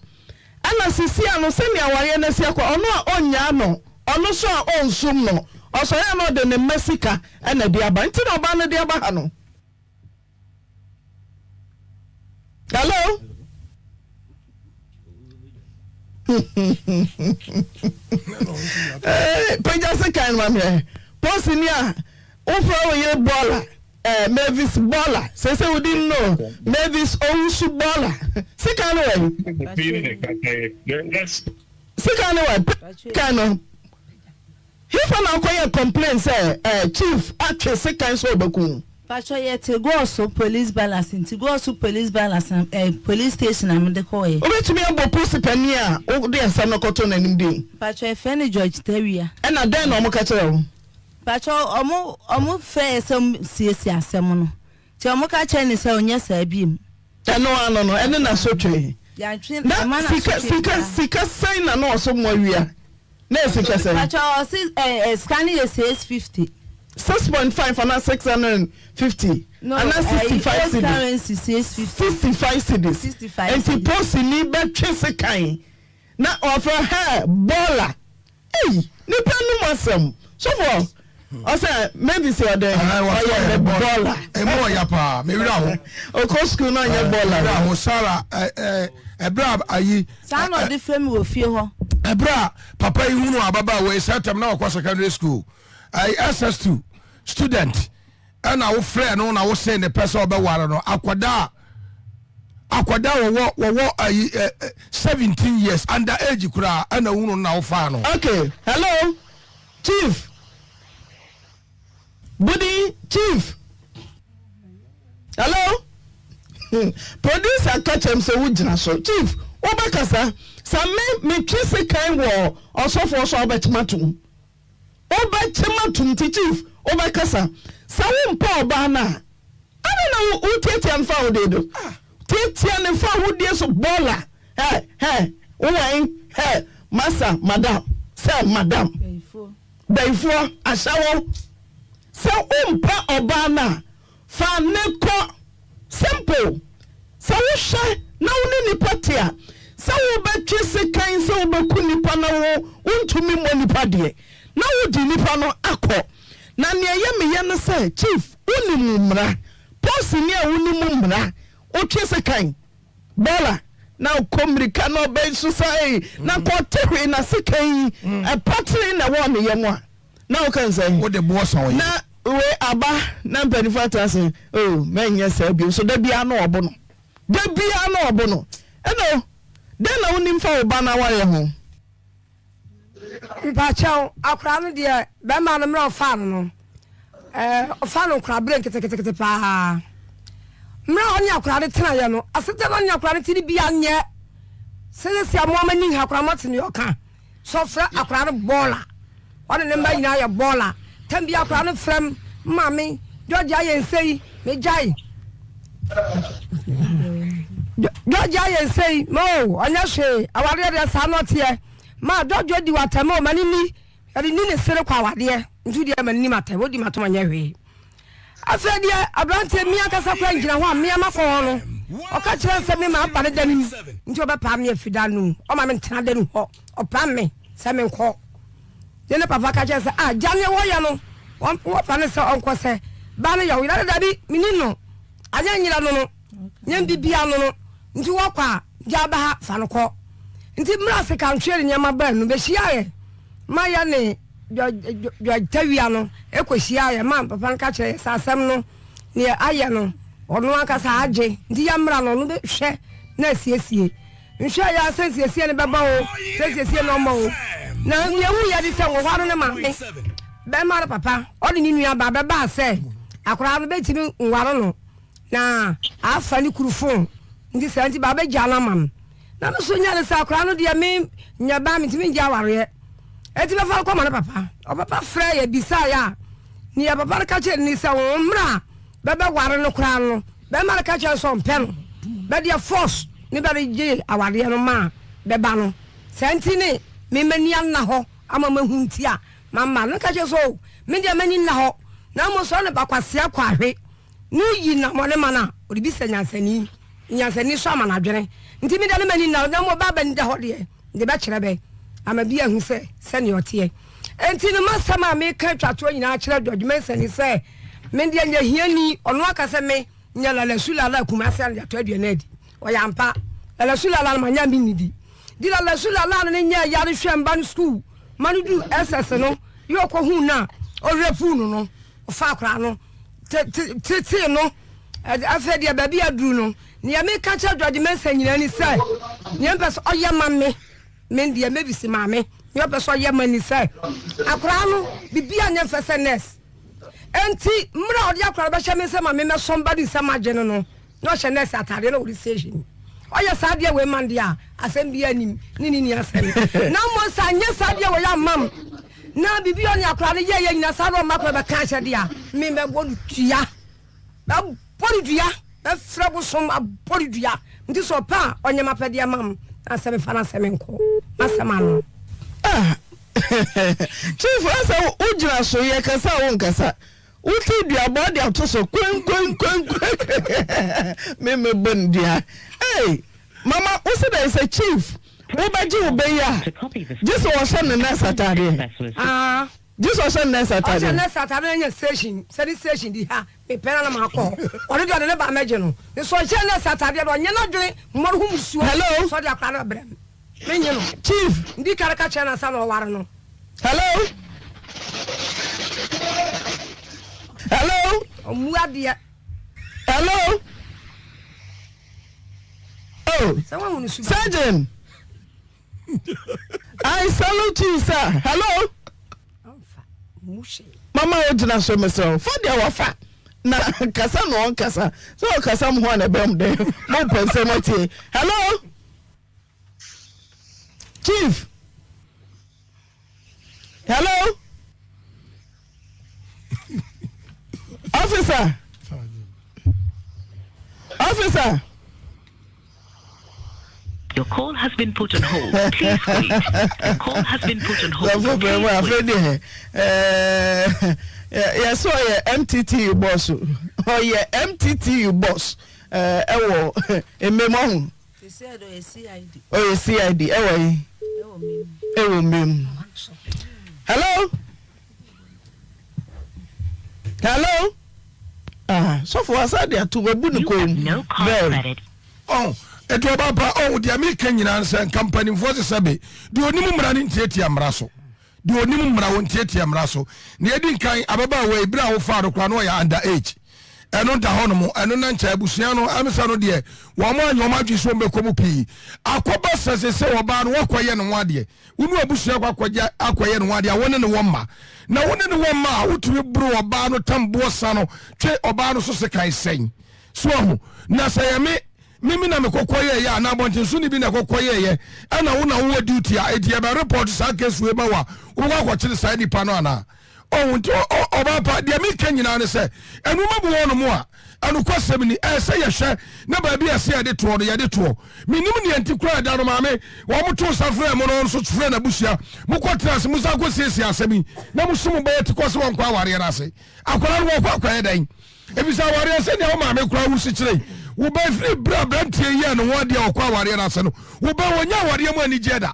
Ɛna sesia no sɛnea awareɛ no asi akɔ, ɔno a ɔnnyaa no, ɔno nso a ɔnsum no, ɔsɔre a na ɔde ne mma sika na ɛde aba, nti na ɔbaa no de aba ha no. Hello? Eh, pagya sekan no ma mehwɛ. Posini a wofrɛ wo yere bɔɔla. Eh, Mavis Bɔla, sese wo din no, Mavis Owusu Bɔla. Sika no wɔ yi. Sika no wɔ sika no. Hefa na akɔyɛ complain sɛ eh, chief atwe sekan sɛ ɔbɛku. Pacho yɛ te Goaso police balance nti Goaso police balance na eh, police station na mede kɔɔyɛ. Wobɛtumi abɔ posi panin a wode asɛm no kɔtoo n'anim din? Pacho yɛfrɛ no George Tawia. Ɛna dɛn na wɔka kyerɛɛ wo? Mpakyɛw ɔmo ɔmo frɛɛ sɛ ɔmo siesie asɛm no nti ɔmo ka kyerɛɛ no sɛ ɔnyɛ saa biom. Ɛno ano no ɛne n'asotwe. Yantwe Na amma sika n'asotwe sika biara. sika sɛn na na ɔso mo awia? Na ɛyɛ sika sɛn? Mpakyɛw ɔse ɛ ɛ sika no yɛ 650. 6.5 anaa 650 No anaa ɛyi 65 old cedis? currency 650. 65 cedis. 65 Nti cedis. posini bɛtwe sekan na ɔfrɛ hɛ bɔɔla. Ei nipa num asɛm sɔfo ɔsɛ Mavis yɛ ɔdɛn ɔyɛ me bɔɔla. Emu ɔya paa me wura ho. Ɔkɔ sukuu na ɔnyɛ bɔɔla. Me wura ho Sara ɛɛ ɛbrɛ a ayi. Saa na ɔde frɛ mi wɔ fie hɔ. Ɛbrɛ a papa yi hunu ababaawa yi saa tɛm na ɔkɔ secondary school ayi SS2 student. Ɛna wo frɛ no na wo se ne pɛ sɛ ɔbɛware no akwadaa akwadaa wɔwɔ wɔwɔ ayi ɛ ɛ 17 years under age koraa ɛna wo no na wo faa no. Okay hello chief budi chief hello producer ka kyerɛ m sɛ wogyina so chief wobɛkasa sɛ me metwe sekan wɔ ɔsɔfoɔ so a wobɛkyema tom. Wobɛkyem atom nti chief wobɛkasa. Sɛ wompɛ ɔbaa no a adɛn na wotiatia no fawodeɛ do? Tiatia no fawodeɛ so bɔɔla hɛ hɛ wowɛn hɛ masa madam sɛ madam bayifoɔ ahyɛwo. Sɛ wompɛ ɔbaa no a fa ne kɔ. Simple. Sɛ wohwɛ na wo ne nipa te a, sɛ wobɛtwe sekan sɛ wobɛku nipa na wo wontumi mmɔ nipa deɛ, na wode nipa no akɔ. Na nea ɛyɛ me ya ne sɛ, Chief, wonim mmara. Polisini a wonim mmara, wotwe sekan, bɔɔla, na wokɔ mmirika na ɔbɛn so saa ei, na nka ɔte hwee na sekan yi, ɛpatene na ɛwɔ ne yam a, na woka ne sɛn? Wode boɔ sa wo yere. Na wei aba na mpanyinfoɔ atena ase, oh, mɛnyɛ saa bio. So da biara na ɔbo no. Da biara na ɔbo no. Ɛna o, dɛn na wonim fa wo ba no awareɛ ho? Mpakyɛw, akwadaa no deɛ, bɛrima no mmerɛ ɔfaa no no, ɛɛ ɔfaa no nkoraberɛ nketekete paa. Mmerɛ a ɔne akwadaa no tenaeɛ no, asetena na ɔne akwadaa no te no bi anyɛ. Sɛ sɛsi a mo ama ni ha koraa moate deɛ ɔka. Sɛ ɔfrɛ akwadaa no bɔɔla. Ɔne ne mma nyinaa yɛ bɔɔla. Tam bi akwadaa no frɛ m, maame, George ayɛ nsei, megyae. George ayɛ nsei, ma o, ɔnyɛ hwee, awadeɛ deɛ saa na ɔteɛ. Ma George odi w'atɛm o, ma ne ni, yɛde ni ne sere kɔ awadeɛ, nti deɛ ma ne ni m'atɛm, odi m'atɛm ɔnyɛ hwee. Afei deɛ aberanteɛ me ankasa koraa ngyina hɔ a me ama kɔ hɔ no, ɔka kyerɛ sɛ me ma aba ne da no mu, nti ɔbɛpam me afi da no mu, ɔma me ntena da no hɔ, ɔpam me sɛ menkɔ. Ne ne papa ka kyerɛ sɛ, ah, gya neɛ wɔyɛ no, wɔfa no sɛ ɔnkɔ sɛ ba no yɛ wo yere dabi, menni no, anyɛ nyera no no, nyɛ bibia no no, nti wɔkɔ a, gya ba ha fa no kɔ. Nti mmerɛ sekantweɛ ne nneɛma baa no, bɛhyiaeɛ ma yɛ ne George Tawia no kɔhyiaa yɛn maa papa no ka kyerɛɛ yɛn sɛ asɛm no neɛ ayɛ no ɔno ankasa agye nti yɛmmra no ɔno bɛhwɛ na asiesie. Nhwɛ yɛ sɛ nsiesie no bɛba o sɛ nsiesie no ɔmma o na neɛ hu yɛ de sɛ wɔ hɔ ano ne maame bɛma no papa ɔde ne nua ba bɛbaa sɛ akwaraa no bɛntumi nware no na afa ne kuru fon nti saa nti ba bɛgya no ama no. Na me so nya ne sɛ akwadaa no deɛ me nya ba mentumi ngye awareɛ eti bɛfa no kɔma ne papa. Ɔpapa frɛ yɛ bisaa yɛ a nea papa no ka kyerɛ ne sɛ wɔn mmerɛ a bɛbɛ ware no koraa no bɛrima no ka kyerɛ sɛ ɔmpɛ no bɛdeɛ force ne bɛde gye awareɛ no maa bɛba no saa nti ne me m'ani anna hɔ ama mahu nti a mamma no ka kyerɛ sɛ o me deɛ m'ani nna hɔ na mmom sɛ ɔne bakwasea kɔ ahwe No yi na mɔne ma no a, ɔde bisa nyansani, na nyansani nso ama no adwene. Nti me deɛ ne m'ani nna hɔ, na mmom ɔbaa b'ani da hɔ deɛ, mede bɛkyerɛ bɛ, ama bi ahu sɛ sɛdeɛ ɔteɛ. Enti no m'asɛm a meka atwa toɔ nyinaa kyerɛ George Mensah ni sɛ, me deɛ nyɛ hiani, ɔno aka sɛ me nya Lalasu Lala Kumasi a na de atɔ aduane adi. Ɔyɛ ampa. Lalasu Lala no manya mennidi. Di Lalasu Lala no ne nyɛɛ yare hwɛ mba no sukuu ma no duu SS no, yɛ ɔkɔhuu no a ɔrepuu no no, ɔfaa akwadaa no tetee no. Afei deɛ baabi aduru no, nea meka kyerɛ George Mensah nyinaa ni sɛ, nea mpɛ sɛ ɔyɛ ma me, me deɛ Mavis maame, nea ɔpɛ sɛ ɔyɛ ma ni sɛ, akwadaa no biribi anyɛ mfɛ sɛ nurse. Enti mmerɛ a ɔde akwadaa no bɛhyɛ me nsam ma me mɛsɔn ba ne nsam agye no no, na ɔhyɛ nurse ataadeɛ na ɔde station. Ɔyɛ saa adeɛ wei ma no deɛ a, asɛm biara nim ne ne ni asɛm. Na mmom sɛ anyɛ saa adeɛ wei amma m, na biribi a ɔne akwadaa no yɛeɛ nyinaa saa na ɔma akwadaa bɛka ahyɛ deɛ a, me mɛbɔ no dua. Mɛbɔ no dua. Mɛfrɛ bosom abɔ no dua. Nti sɛ ɔpɛ a, ɔnyɛ m'apɛdeɛ ma m, na sɛ mefa no asɛ menkɔ. M'asɛm ano. Ah Chief asɛ wogyina so yɛ kasa a wonkasa wote duabɔ ade ato so kwenkwenkwenkwen me mebɔ no dua ei mama wo se dɛn sɛ chief wobɛgye wo bɛ yi a gye sɛ wɔhyɛ ne nurse ataadeɛ Ah. gye sɛ ɔhyɛ ne nurse Ɔhyɛ ataadeɛ nurse ataadeɛ na anya station sɛ ne station di ha mepɛ na na makɔ hɔ ɔno deɛ ɔde ne ba mɛgye no nso ɔhyɛ nurse ataadeɛ no ɔnyɛ n'adwene mmɔ ne ho musuo Hello? sɛ ɔde akwadaa no brɛ me Menye no. Chief. Ndi kar ka kyerɛ no ansa na ɔwar no. Hello. Hello. Ɔmmu adeɛ. Hello. Oh. Sɛ wahu no suban. Sergeant. I salute you sir. Hello. Mama o gyina so mesrɛ wo fa deɛ wafa na kasa na ɔnkasa sɛ ɔkasa mo ho a na ɛbɛm dɛ mo pɛ nsɛm atie. Hello. Chief. Hello. Officer. Officer. Your call has been put on hold. Please wait. Your call has been put on hold. Lọ́fọ̀ bẹ̀rẹ̀ mu afẹ́ deɛ ɛɛ yɛsɛ ɔyɛ MTTU boss ɔyɛ MTTU boss. Ɛwɔ mmem ɔho. Ɔyɛ CID ɛwɔ yi. Ɛwɔ mmem. Hello. Hello. Ah, sɔfo asa de ato wabu ne kɔn mu. Bɛɛ. Ɔn, etu ɔba pa ɔn deɛ meka nyinaa sɛ nka mpanimfoɔ sɛ sɛbe deɛ onim mmara no ntiatia mmara so. Deɛ ɔnim mmara ɔntiatia mmara so. Nea ɛdi nkan, ababaawa yi, berɛ a wofaa no koraa na ɔyɛ under age. Ɛno da hɔ nom, ɛno na nkyɛ abusua no, ɛm sɛ no deɛ, wɔn anyɛ wɔn adwene sɛ wɔbɛkɔ mu pii. Akɔba sɛ sese ɔbaa no wakɔyɛ ne ho adeɛ. Wo ne abusua akɔ akɔgya akɔyɛ ne ho adeɛ a, wo ne ne wɔ mma. Na wo ne ne wɔ mma a, wotumi boro ɔbaa no tam boɔ sa no, twe ɔbaa no so sekan sɛn? So ahu? Na sɛ yɛ me, Me me na me kɔkɔ yɛɛyɛ anaa abɔntensoni bi na ɛkɔkɔ yɛɛyɛ ɛna wo na wowɔ duty a eti yɛbɛ report saa case wei ma wo a wobɛkɔ akɔkyere saa nipa no anaa ɔho nti ɔbaa pa deɛ meka nyinaa ne sɛ ɛnoma bi wɔ nom a ɛnokwasɛm ni ɛyɛ sɛ yɛhwɛ na baabi a ɛsɛ yɛde toɔ no yɛde toɔ menim neɛ nti koraa ɛda no maame wɔn to nsa frɛ mo no nso frɛ n'abusua mokɔ tena ase mo san kɔ siesie asɛm yi na mo so mo bɛyɛ ti kɔ sɛ wɔnkɔ awareɛ no ase akwadaa no wɔkɔ akɔyɛ dɛn Efisɛ awareɛ sɛdeɛ wo maame koraa wo si kyerɛ yi, wo ba firi berɛ a aberanteɛ yi yɛɛ ne ho adeɛ a ɔkɔ awareɛ no ase no, wo ba wɔnya awareɛ mu anigyeɛ da.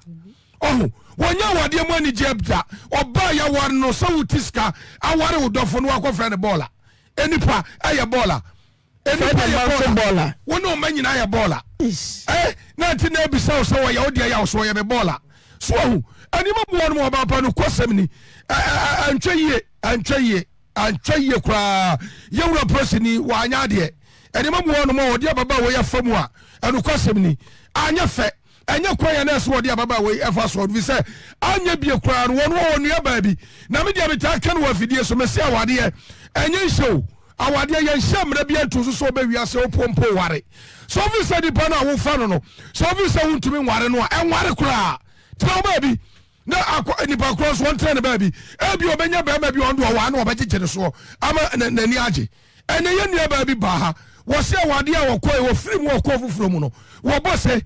Ɔho, wɔnya awadeɛ mu anigyeɛ da. Ɔbaa yɛaware no sɛ wo ti sika aware wo dɔfo no wakɔfrɛ no bɔɔla. Enipa ɛyɛ bɔɔla. Enipa yɛ bɔɔla. Wo ne ɔma nyinaa yɛ bɔɔla. Eh, na nti na ebisa wo sɛ wɔyɛ wo deɛ yɛ wo so wɔyɛ me bɔɔla. So ɔho, nneɛma bu wɔn mu ɔbaa pa no kɔsɛm ni. Ɛntwɛ yie, ɛntwɛ yie. Antwa yie koraa. Yɛn wura polisini, wanyɛ adeɛ. Nneɛma bi wɔ hɔnom a wɔde ababaawa yi afa mu a, nokwasɛm ni, anyɛ fɛ. Ɛnyɛ kwan a na ɛsɛ wɔde ababaawa yi fa soɔ, ɛfiri sɛ anyɛ bie koraa no, wɔn wɔwɔ nuabaa bi. Na me deɛ metaa ka no wɔ afidie so, mese awadeɛ, ɛnyɛ nhyɛ o. Awadeɛ, yɛnhyɛ mmara biara nto so sɛ wobɛ wiase wopo mpo ware. Sɛ wofiri sɛ nipa no a wofa no no, sɛ wofiri sɛ wontumi nware no a, ɛnware koraa. Tena wo baabi. na akɔ nipa korɔ nso ɔntena ne baabi ebi ɔbɛnya bɛrima bi ɔno deɛ ɔwaa na ɔbɛgyegye ne soɔ ama n'ani agye ɛnɛ yɛ nua baa bi baa ha wɔsi awadeɛ a wɔkɔɛ wɔfiri mu wɔkɔɔ foforɔ mu no wɔbɔ se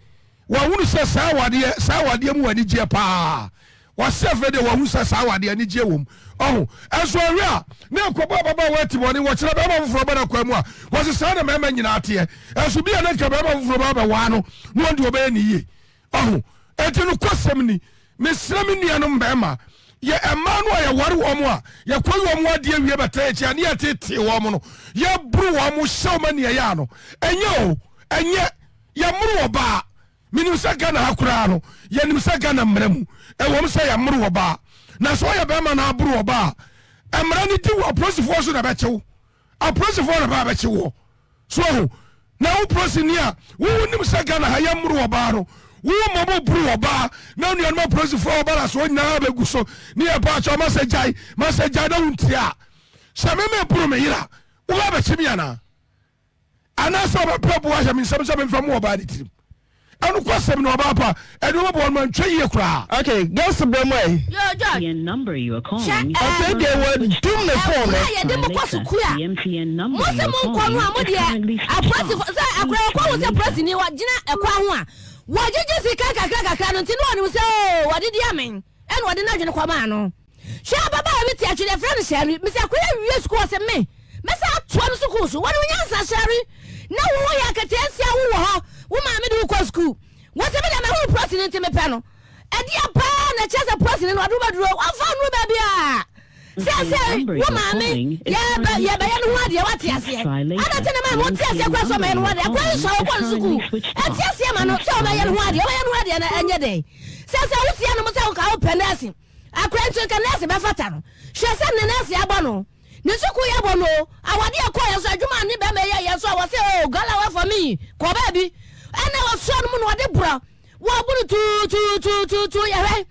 wɔahunu sɛ saa awadeɛ saa awadeɛ mu wɔ anigyeɛ paa wɔsi afei deɛ wɔahunu sɛ saa awadeɛ anigyeɛ wɔ mu ɔho ɛnso ɔhwɛ a na ɛkɔbɔ ababaawa ati bɔne wɔkyerɛ bɛrima foforɔ bɛ n'akwan mu a wɔsi saa na mmarima nyinaa teɛ ɛnso bi a na nka bɛrima foforɔ bɛ abɛwaa no na wɔn deɛ ɔbɛyɛ ne yie Wahu? Enti nokwasɛm ni, mesrɛ me nuanom mmarima, yɛ mmaa no a yɛware wɔn a yɛkɔyi wɔn adeɛ wie bɛtena akyi a ne yɛtetee wɔn no, yɛboro wɔn, hyɛ wɔn aniɛyaa no, ɛnyɛ o, ɛnyɛ, yɛmmoro ɔbaa. Menim sɛ Ghana ha koraa no, yɛnim sɛ Ghana mmara mu, ɛwom sɛ yɛmmoro ɔbaa, na sɛ ɔyɛ barima na aboro ɔbaa a, mmara no di wo, apolisifoɔ nso na ɛbɛkye wo, apolisifoɔ na ɛbɛba abɛkye woɔ. So wahu? Na wo polisini a wo wonim sɛ Ghana ha yɛmmoro ɔbaa no, wo mmom boro ɔbaa na anuanom apolisifoɔ a wɔba na soɔ nyinaa bɛgu so ne yɛ paa kyɛw masɛ gyae, masɛ gyae na wontie a, sɛ me meboro me yere a, wobɛ abɛkye me anaa? Anaasɛ wobɛpɛ boɔ ahyɛ me nsam sɛ memfa mu ɔbaa ne tirim? Ɛnokwasɛm no, ɔbaa pa, ɛnneɛma bɔ no antwa yie koraa. Okay, girls brɛ mu ɛ. Yo George, hwɛ Afei deɛ wadum ne phone no. Ɛkwan a yɛde mo kɔ sukuu a, mo se mo nkɔ no a mo deɛ apolisifo sɛ akora wɔkɔ ho sɛ polisini wɔgyina ɛkwan ho a wɔgyegye sika kakra kakra no nti na wɔnim sɛ oo wɔde di amen ɛna wɔde n'adwene kɔmaa no. Hwɛ ababaawa bi te atwere yɛfrɛ no Sherry. Mese akɔyɛ wie sukuu ɔse me mɛsa atoa no sukuu so. Wɔne wo nyansa Sherry na wo ho yɛ aketeesia wo wɔ hɔ wo maame de wo kɔ sukuu. Wɔse me deɛ mahunu prɔsini nti mepɛ no. Ɛdeɛ paa na ɛkyerɛ sɛ prɔsini no ɔde wo bɛduro wɔmfa nnuru baabi a seesei wo maame yɛbɛ yɛbɛyɛ no ho adeɛ wate aseɛ. Ada te ne maa mo te aseɛ koraa sɛ ɔmɛyɛ no ho adeɛ akora yi sɔ ɔkɔ no sukuu ɛte aseɛ ma no sɛ ɔbɛyɛ no ho adeɛ ɔbɛyɛ no ho adeɛ na ɛnyɛ dɛn sɛ sɛ wosia no mo sɛ woka wopɛ nɛɛse Akora nso nka nɛɛse bɛfata no. Hwɛ sɛ ne nɛɛse abɔ no. Ne sukuu yɛ abɔ no o. Awadeɛ ɛkɔɔ yɛ nso adwuma a ne bɛrima yɛ yɛ nso a wɔse oh galawa for me kɔ baabi. Ɛna wɔsoa no mu na wɔde borɔ. Wɔbu no tuutuutuutuu yɛhwɛ.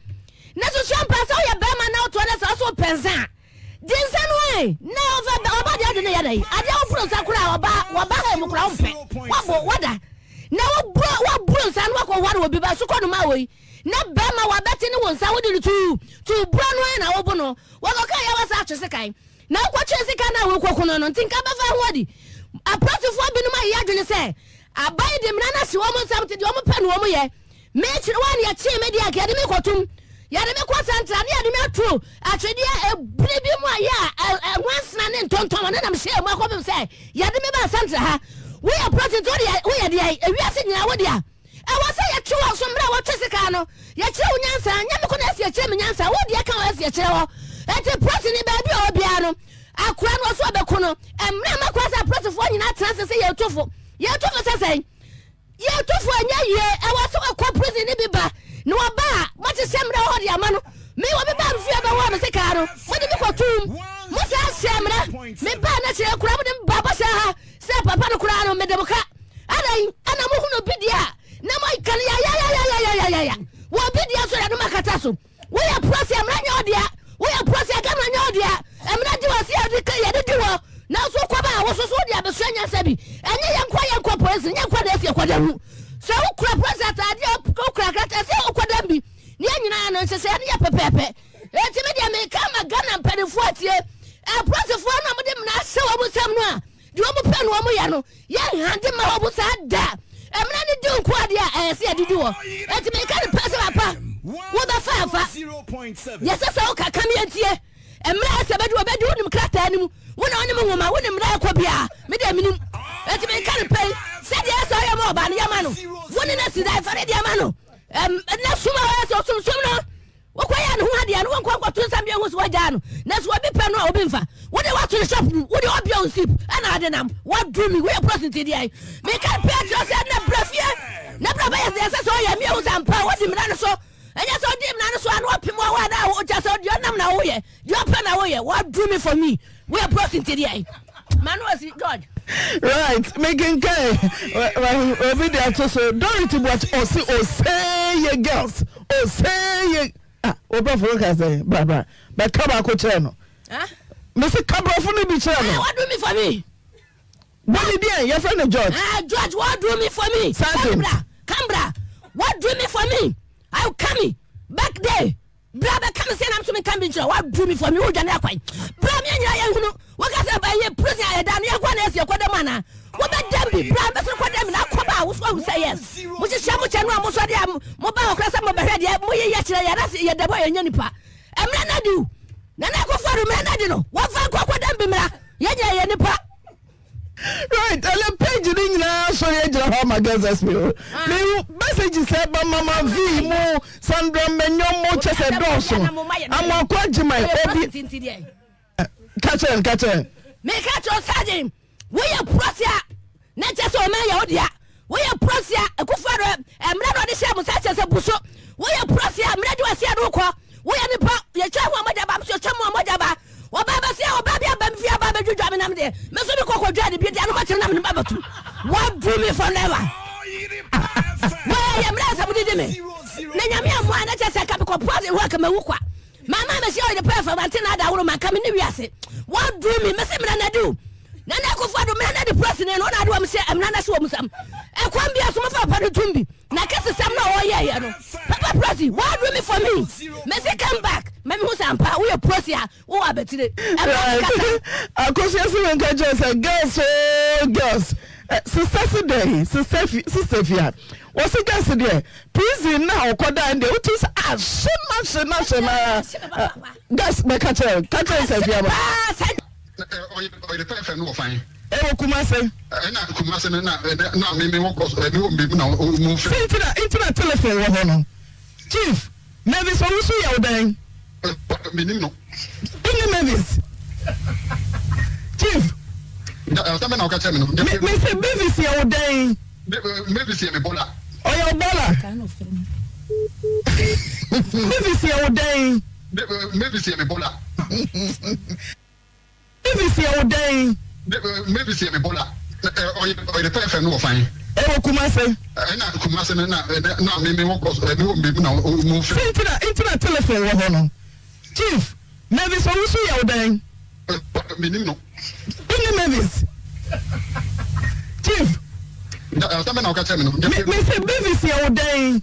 Ne susua mpa sɛ woyɛ bɛrima na wotoa no sɛ ɔso wopɛ nsa a. Gye nsa no ɛ na ɔfa ɔba deɛ ade no yɛ dɛ. Adeɛ woforo nsa koraa ɔba wɔba ha mu koraa wompɛ. Wabo wada. Na woburo waburo nsa no wakɔ ware obi ba sukɔ no ma wei. Na bɛrima wabɛte ne wo nsa wode no tuu tuu bura no ara na wobo no wɔkɔka yɛ wasa atwe sekan na wokɔtwe sekan no a wokɔku no no nti nka bɛfa ho adi apolisifoɔ binom ayɛ adwene sɛ aban de mmara no ahye wɔn nsam nti deɛ wɔn pɛ no wɔn yɛ mekyerɛ wɔn ne yɛkyee me deɛ anka yɛde me kɔtom yɛde me kɔ santra ne yɛde me ato atwedeɛ ebunu bi mu a yɛ a nwansena ne ntontɔn ne nam hyɛɛ mu akɔpem sɛ yɛde me baa santra ha. Woyɛ prostitute wodeɛ woyɛ deɛ ewiase nyinaa wo dea. Ɛwɔ sɛ yɛtwe wɔn so mmerɛ a wɔtwe sekaa no. Yɛkyerɛ wo nyansa, nyɛ me ko na ɛsi ɛkyerɛ me nyansa, wo deɛ ka wo ɛsi ɛkyerɛ hɔ. Enti prosini baabi a ɔwɔ biara no, akora no ɔso ɔbɛko no. Mmerɛ mma koraa sɛ aprosifoɔ nyinaa tena ase sɛ yɛretu fo. Yɛretu fo sɛ sɛn? Yɛretu fo ɛnyɛ yie, ɛwɔ sɛ wɔkɔ prison no bi ba, na wɔba a, moahyehyɛ mmerɛ wɔ hɔ de ama no. Me, obi baa me fie bɛwɔɔ me sekaa no, mode me kɔtoom. Mo saa hyɛɛ mmerɛ, mebaa no akyire koraa mode me baa bɔhyɛ ha sɛ papa no koraa no mede mo ka. Adɛn na mohunu obi deɛ a na moka no yayayayayayaya wɔ obi deɛ so na no makata so? Woyɛ prɔsi a mmara nyɛ wo dea. Woyɛ prɔsi a Ghana nyɛ wo dea. Mmara di wɔ se yɛde yɛde di wɔ. Nanso wokɔba a woso so wode abɛsua nyansa bi. Ɛnyɛ yɛn nkoa yɛn kɔ polisi nyɛ nkoa na esi ɛkɔda mu. Sɛ wokura polisi ataadeɛ wokura krataa sɛ wokɔda bi. Ne yɛn nyinaa no nhyehyɛeɛ no yɛ pɛpɛɛpɛ. Enti me deɛ meka ma Ghana mpanimfoɔ atie. Apolisifoɔ no a wɔde mmara ahyɛ wɔn nsam no a Deɛ wɔn pɛ na wɔn yɛ no, yɛ nhande ma wɔn saa da. Mmara no di nko adeɛ a ɛyɛ sɛ yɛde di hɔ. Enti meka no pɛ sɛ papa, wobɛfa afa. Deɛ ɛsɛ sɛ woka, ka me yɛntie. Mmara a ɛsɛ bɛdi wɔ bɛdi, wonim krataa no mu. Wo na wonim nwoma, wonim mmara a ɛkɔ biara. Me deɛ menim. Enti meka no pɛ yi, sɛdeɛ ɛsɛ ɔyɛ ma ɔbaa no, yɛ ma no. Wo ne no asi dan, fa ne deɛ ma no. Ɛm, na som a ɔyɛ sɛ ɔsomsom no. Wokɔyɛɛ ne ho adeɛ no, wonkɔ nkɔto nsa mbie ho so woagyaa no. Na sɛ obi pɛ no a, obi mfa. Wode woato ne shop mu, wode ɔbea wo zip ɛna ade nam. Woaduru me, woyɛ prostitute deɛn? Meka pɛ kyerɛ sɛ na bra fie na bra bɛyɛ deɛ ɛsɛ sɛ ɔyɛ. Mie hu sɛ ampa wodi mmara no so. Ɛnyɛ sɛ ɔdi mmara no so a na ɔpem wɔ hɔ a na wokyɛ sɛ deɛ ɔnam na woyɛ, deɛ ɔpɛ na woyɛ. Woaduru me for me, woyɛ prostitute deɛn? Mano asi George. Right, mekenkan obi de ato so Dorothy Boakye ɔse oseye girls oseye ah obrɔfo no ka sɛ bra bra bɛka baako kyerɛ no mese ka brɔfo no bi kyerɛ no. What do me for me? Bɔne deɛ yɛfrɛ no George. Ah George what do me for me? Sergeant. Cambra, Cambra, what do me for me? I will come back there. Bra bɛka me sɛ nam so menka bi nkyerɛ woaduru me fɔ me wodwane akwan bra me anyina yɛhunu woka sɛ ɛyɛ prison a yɛda no yɛnkɔ na ɛsi ɛkɔ dɛm anaa wobɛdɛm bi bra bɛsene kɔ dɛm na akɔba a woso ahu sɛ yes mohyehyɛ mo kyɛ no a mosɔ deɛ moba hɔ kora sɛ mobɛhwɛ deɛ moyeyɛ kyerɛ yɛ na yɛdɛm a yɛnyɛ nipa mmerɛ no adi na na akɔfo ado mmerɛ no adi no wɔmfa nkɔ kɔ dɛm bi mmra yɛnyɛ yɛ nipa. Right, ɛnɛ page no nyinaa sɔre agyina hɔ ama girls sp o. Mehu message sɛ ba mama V mu Sandra Mɛnyɔ mo kyɛ sɛ dɔɔso. Amoako Agyeman obi ka kyerɛ no ka kyerɛ no. Meka kyerɛ Sergeant woyɛ prɔsi a na kyɛ sɛ ɔman yɛ wo dea. Woyɛ prɔsi a Akufo Addo mmerɛ na ɔde hyɛɛ mo nsa kyɛ sɛ bu so. Woyɛ prɔsi a mmerɛ di w'ase a ne wokɔ. Woyɛ nipa yɛtwa ho a mogya ba me so yɛtwa mu a mogya ba. Ɔbaa bɛsi a ɔbaa bi aba me fie aba abɛdwidwa me nam deɛ me nso mekɔ kɔdwa ne bi deɛ no makyerɛ na me ne ba bɛtu. What do me for never? Wɔyɛ mmerɛ sɛ modidi me na nyame amoa na kyɛ sɛ ka mekɔ prɔsi hɔ a ka mawu kwa. Mama me hyɛ ɔyere pɛ fa wante na ada woro manka me ne wiase. What do me? Mese mmerɛ na di o. Nana Akufo Addo mmara no adi prɔsini no na ade wɔn hyɛ mmara no ase wɔn nsam. Ɛkwan bi so mofa papa no tum bi na kɛsesɛm no a ɔyɛɛyɛ no. Papa prɔsi, why do me for me? Mese come back ma mehu sɛ ampa woyɛ prɔsi a wowɔ abatire. Ɛmra no kasa. Akosua se menka kyerɛ sɛ girls oo girls sista se dɛn sista fi sista fi a wɔse girls deɛ prison na ɔkɔda deɛ wotu sɛ ahye na hye na hye na girls bɛka kyerɛ ka kyerɛ sɛ fi ama. Ɔyere pɛfɛ no wɔ fan. Ɛwɔ Kumase. Ɛna Kumase no na na me me wɔ kɔ me wɔ mbegu na mo fɛ. Sɛ nti na nti na telephone wɔ hɔ no. Chief, Mavis Owusu yɛ wo dɛn? Me nim no. Wonni Mavis? Chief. Asɛm bɛ na ɔka kyerɛ me no. Me me se Mavis yɛ wo dɛn? Mavis yɛ me bɔla. Ɔyɛ wo bɔla? Mavis yɛ wo dɛn? Mavis yɛ me bɔla. Mavis yɛ wo dɛn? Mavis yɛ me bɔla. Ɔyere pɛfɛ no wɔ fan. Ɛwɔ Kumase. Ɛna Kumase no na na me me wɔ kɔ me wɔ mbegu na mo fɛ. Sɛ nti na nti na telephone wɔ hɔ no. Chief, Mavis Owusu yɛ wo dɛn? Me nim no. Wonni Mavis? Chief. Asɛm bɛ na ɔka kyerɛ me no. Me me se Mavis yɛ wo dɛn?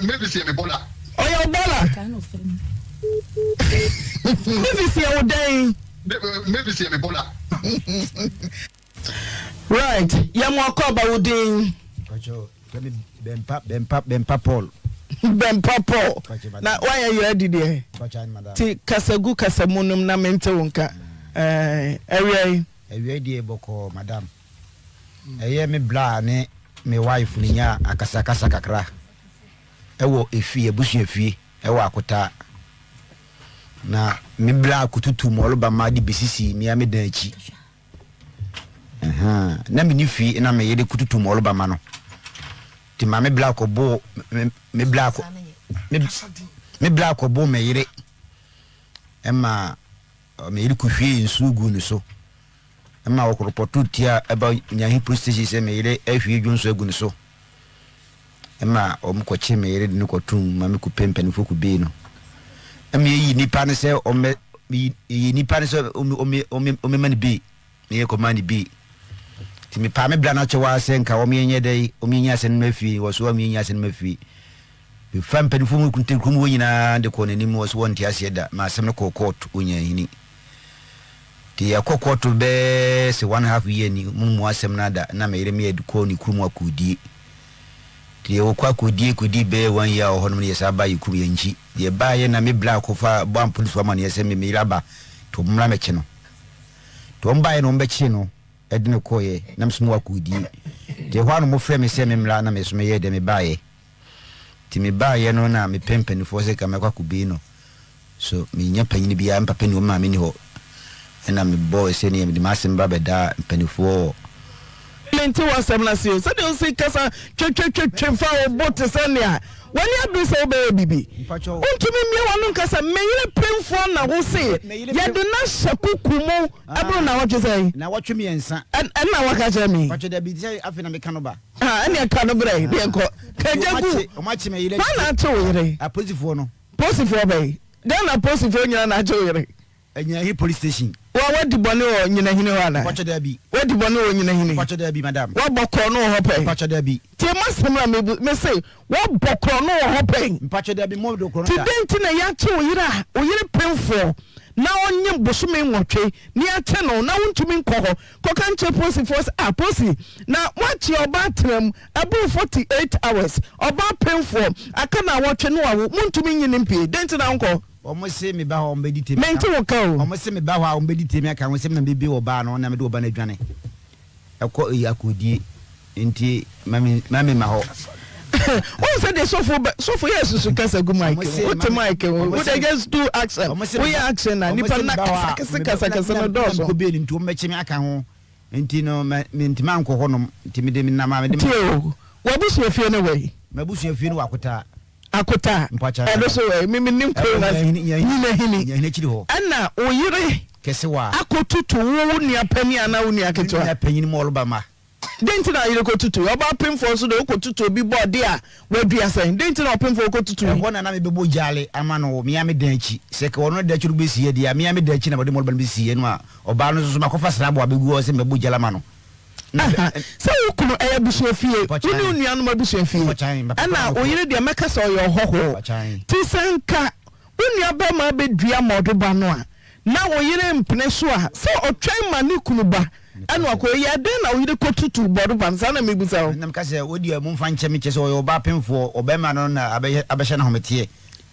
Mavis yɛ me bɔla. Ɔyɛ wo bɔla? Mavis yɛ wo dɛn? Mavis yɛ me bɔla. Right, yɛ mo akɔ aba wo din. Mpacho, fɛ mi Bɛmpa Bɛmpa Bɛmpa Paul. Bɛmpa Paul. Na woayɛ yerɛ adi deɛ? Ti kasa gu kasa mu nom na mente wo nka. Ɛɛ, awia yi. Awia yi deɛ bɔkɔɔ madam. Ɛyɛ me bra ne me wife no nyaa akasakasa kakra ɛwɔ efie, abusua fie ɛwɔ Akotaa. Na me bra kotutu mɔlba ma de besisi mea me dan akyi. Ɛhɛn, na me ni fie na me yere kotutu mɔlba ma no. Te ma me bra kɔbo me me bra kɔ me me bra kɔbo me yere ɛma me yere kɔhwie nsuo guu ne so. Ɛma wɔkɔrepɔtoo tia ɛba Nyahi police station sɛ me yere ahwie dwonso agu ne so. Ɛma wɔn kɔkye me yere de no kɔtum ma me kɔpɛ mpanimfoɔ kɔbee no. Ɛma yɛyi nipa no sɛ ɔmmɛ yɛyi nipa no sɛ ɔmmɛma no bee na yɛkɔma no bee. Nti mepaa me bra no akyɛw ara sɛ nka wɔn yɛnyɛ dɛ wɔn yɛnyi asɛm no ma fie wɔ so wɔn yɛnyi asɛm no ma fie. Mefa mpanimfoɔ mu kurom hɔ nyinaa de kɔɔ n'anim wɔ so wɔnte aseɛ da ma asɛm no kɔɔ kɔɔto Onyahini. Nti yɛkɔ kɔɔto bɛɛ sɛ one half year ni mo mu asɛm no ada na me yere me yɛde kɔɔ ne kurom akɔdie. Nti yɛwɔ kɔ akɔdie kɔdi bɛyɛ one year wɔ hɔ nom no yɛsan baa yɛ kurom yɛn nkyi. Yɛbaeɛ na me bra kɔfa bɔ ampolisifoɔ amaneɛ sɛ me me yere aba nti wɔn mmra mɛkye no. Nti wɔn baeɛ na wɔn bɛkyee no de no kɔeɛ na me nso mewɔ akɔdie. Nti ɛhɔ ara na wɔfrɛ me sɛ me mmra na me nso meyɛɛ dɛ mebaeɛ. Nti mebaeɛ no na mepɛ mpaninfoɔ sɛ nka mɛkɔ akɔbie no so mennya panyini biara, me papa nni hɔ, me maame nni hɔ ɛna mebɔɔ sɛ neɛ mede m'asɛm ba bɛda mpaninfoɔ wɔ. Mente w'asɛm no ase o. Sɛdeɛ wosi kasa twetwetwetwe fa wo bo te sɛ nea w'ani abere sɛ wobɛyɛ biribi. Wontumi mmue w'ano nka sɛ, Me yere pemfoɔ na wo se yɛde no ahyɛ kuku mu ɛboro nnawɔtwe sɛn? Nnawɔtwe mmiɛnsa. Ɛnna woaka kyerɛ me. Mpakyɛ dabi, sɛ afei na meka no ba. Ah, ɛnneɛ ka no brɛ, deɛ nkɔ. Ka gya gu. Wɔn me yere. Hwan na akye wo yere? Apolisifoɔ no. Polisifoɔ bɛn? Ghana polisifoɔ nyinaa na akye wo yere? Nyinahini police station. Wa wadi bɔne wɔ Nyinahini hɔ anaa? Mpakyɛ dabi. Wadi bɔne wɔ Nyinahini? Mpakyɛ dabi madam. Wabɔ korɔ no wɔ hɔ pɛn? Mpakyɛ dabi. Tie m'asɛm na mebu me se wabɔ korɔ no wɔ hɔ pɛn? Mpakyɛ dabi mo do korɔ no Ti da. dɛn nti na yɛakye wo yere a wo yere pemfoɔ na ɔnyem bosome nwɔtwe na yɛakye no na wontumi nkɔ hɔ Kɔka nkyerɛ posifoɔ sɛ, Ah, posi, na moakye ɔbaa tena mu ɛboro 48 hours, ɔbaa pemfoɔ, aka naawɔtwe na wawo, montumi nyi no mpue, dɛn nti na wonkɔ? Wɔn se me ba hɔ a wɔn bɛdi temi aka. Mente wo ka o. Wɔn se me ba hɔ a wɔn bɛdi temi aka ho sɛ me na mebue ɔbaa no na mede ɔba no adwane ɛkɔ eyi akɔdie nti ma me ma me ma hɔ. Wohu sɛ deɛ sɔfo bɛ sɔfo yɛ susu kasa gu mic mu wote mic mu wo deɛ just do action woyɛ action na nipa na kasa kɛse kasa kɛse no dɔɔso. Mekɔ bie no nti wɔn bɛkye me aka ho nti no mɛ mentumi ankɔ hɔ nom nti mede me nam a mede. Tie o w'abusua fie no wɔ yi. M'abusua fie no wɔ Akotaa. Akotaa ɛno so wɔ yi me menim kuro no ase Nyinahini ɛna wo yere akɔtutu wo nua panin anaa wo nua ketewa. Me nua panyin mɔlba ma. Dɛn nti na yere kɔtutu? Ɔbaa pemfoɔ nso deɛ wokɔtutu obi bɔɔde a wadua sɛn? Dɛn nti na ɔpemfoɔ kɔtutu yi? Ɛhɔ na na mebɛbɔ gyaale ama no wɔ me ara me dan akyi. Sɛ ka ɔno da akyi no bɛsi deɛ a, me ara me dan akyi na mede mɔlba no bɛsi ɛno a ɔbaa no nso so makɔfa srabo abɛgu hɔ sɛ mɛbɔ gyaale ama no. Na Aha, sɛ wo kunu ɛyɛ abusuafie, wo ne wo nuanom abusuafie, ɛna wo yere deɛ mɛka sɛ ɔyɛ ɔhɔhoɔ. Nti sɛ nka Wo nuabarima bɛdua mmɔɔdo ba no a, na wo yere mpene so a, sɛ ɔtwɛn ma ne kunu ba na wakɔ. Ɛyɛɛ dɛn na wo yere kɔtutuu bɔɔdo ba no? Saa na mebisa wo. Na meka sɛ, Wo deɛ, momfa nkyɛ me, kyerɛ sɛ, ɔyɛ ɔbaa pemfoɔ, ɔbarima no na abɛhyɛ no ahometeɛ.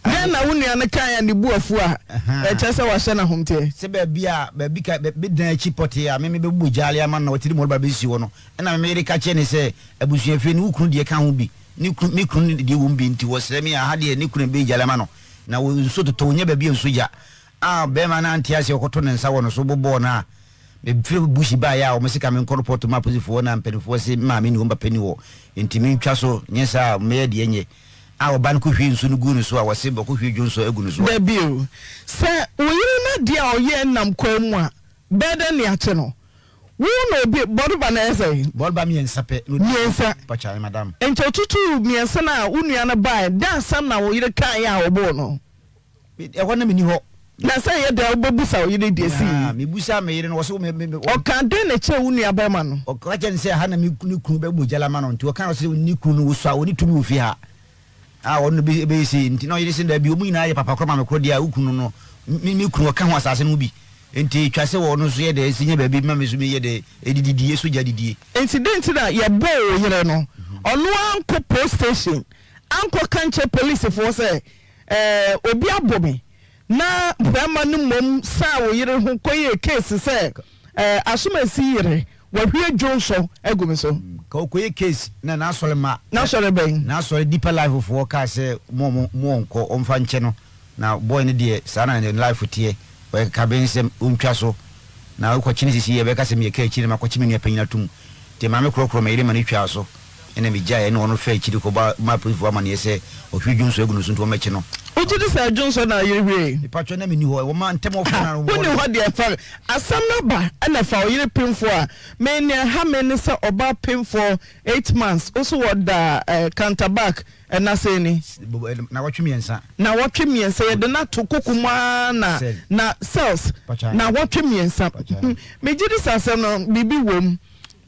Dɛn na wo nua no kae a ne bo afu a ɛkyerɛ sɛ wahyɛ no ahometeɛ? Sɛ baabi a, baabi ka, me dan akyi pɔtee a me mebɛbobɔ gyaale ama no na watiri mmɔɔdo ba bɛsi hɔ no, ɛnna me yere ka kyerɛɛ no sɛ, Abusuafie no, wo kunu deɛ ka ho bi. Ne kunu, me kunu deɛ wɔ mu bi nti wɔsrɛ me a, ha deɛ ne kunu na ɛbɛyɛ gyale ama no. Na wɔ nsuo totɔ, ɔnya baabi a nsuo gya. A barima no ante aseɛ ɔkɔto ne nsa wɔ no so bobɔɔ no a, mefiri bush baeɛ a wɔn se ka menkɔ report ma apolisifoɔ na mpanimfoɔ se me maame nni hɔ, me papa nni hɔ nti mentwa so, nyɛ saa a mɛyɛ deɛ ɛnyɛ. A ɔba no kɔhwie nsuo no guu ne so a wɔse wɔkɔhwie dwonsɔ agu ne so a. Dabi o, sɛ wo yere no adeɛ a ɔyɛɛ nam kwan mu a, bɛyɛ dɛn ne akye no? Wo na obi, bɔdeba no ɛyɛ sɛn? Bɔdeba miensa pɛ na odi. Miensa. Mpakyɛw, madam. Nti otutuu miensa no a wo nua no bae, dɛn asɛm na wo yere kaeɛ a ɔboo no? Ɛhɔ na menni hɔ. Na sɛ ɛyɛ dɛn a wobɛbusa wo yere deɛ esii? Na mebusaa me yere no, ɔse me, me, me. Ɔkaa dɛn na ɛkyerɛɛ wo nua barima no? Ɔka kyerɛɛ no sɛ ha na me ne kunu bɛbɔ gya ama no, nti ɔkaa ɔse ne kunu no wosua, ɔnni tumi wɔ fie ha a ɔno na ɛbɛyɛ sei, nti na ɔyere se daabi, wɔn nyinaa yɛ papa korɔ maame korɔ deɛ a wo kunu no, me, me kunu ɔka ho asase no ho bi. Enti etwa sɛ ɔno nso yɛ dɛ si nya baabi ma me nso meyɛ dɛ didie, so gya didie. Enti dɛn nti na yɛbɔɔ wo yere no? Ɔno ara ankɔ post station ankɔka nkyerɛ polisifoɔ sɛ ɛɛ obi abɔ me na barima no mmom san wo yere ho kɔyɛɛ case sɛ ɛɛ Asomasi yere. Wahwie dwonsɔ agu me so. Ka ɔkɔyɛ case na n'asɔre ma. N'asɔre bɛn? N'asɔre Deeper Life foɔ kaa sɛ mo mo mo ɔnkɔ ɔmfa nkyɛ no na boy no deɛ saa na ne life teɛ ɔyɛ kekabensɛm ɔntwa so na wokɔkye no sisi yɛbɛka sɛ meyɛ kaa akyiri na makɔkye me nua panyin atom nti maame korɔkorɔ me yere ma no twaa so ɛna megyae ɛna ɔno faa akyiri kɔbɔ maa polisifoɔ amaneɛ sɛ ɔhwie dwonsɔ agu no so nti wɔmmɛkye no. Wogye di sɛ dwonsɔ na yere hwiee? Mepatwɔ na menni hɔ wɔma ntɛm ɔfo na Wonni hɔ deɛ fa asɛm no ba ɛna fa wo yere pemfoɔ a me nea ɛha me ne sɛ ɔbaa pemfoɔ 8 months wo so wɔda eh, counter back ɛna sɛn ni? Nawɔtwe mmiɛnsa. Nawɔtwe mmiɛnsa yɛde no ato koko mu ara na na cells nawɔtwe mmiɛnsa megye di sɛ asɛm no biribi wom.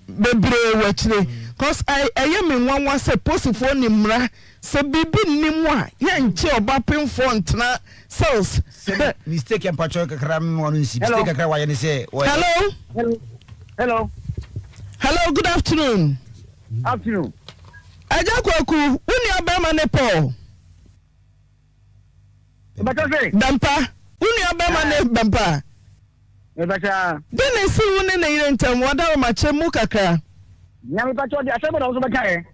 Bebree wɔ akyire cos ɛyɛ me nwanwa sɛ posifoɔ nim mmra sɛ biribi nni mu a yɛnkye ɔba pemfoɔ ntena cells. Sɛ mistake mpakyɛw kakra mma no nsi mistake kakra wayɛ ne sɛ wɔyɛ. Hello. Hello. Hello. Hello, good afternoon. Afternoon. Agya Kwaku, wo nua bɛrima ne Paul. Bɛmpa, wo nua bɛrima ne Bɛmpa. Mepakyɛ. Dɛn na esii wo ne ne yere ntam? W'adaworoma, kyerɛ mu kakra. Nea mepakyɛ ɔde asɛm bɛ na wo nso bɛka ɛ.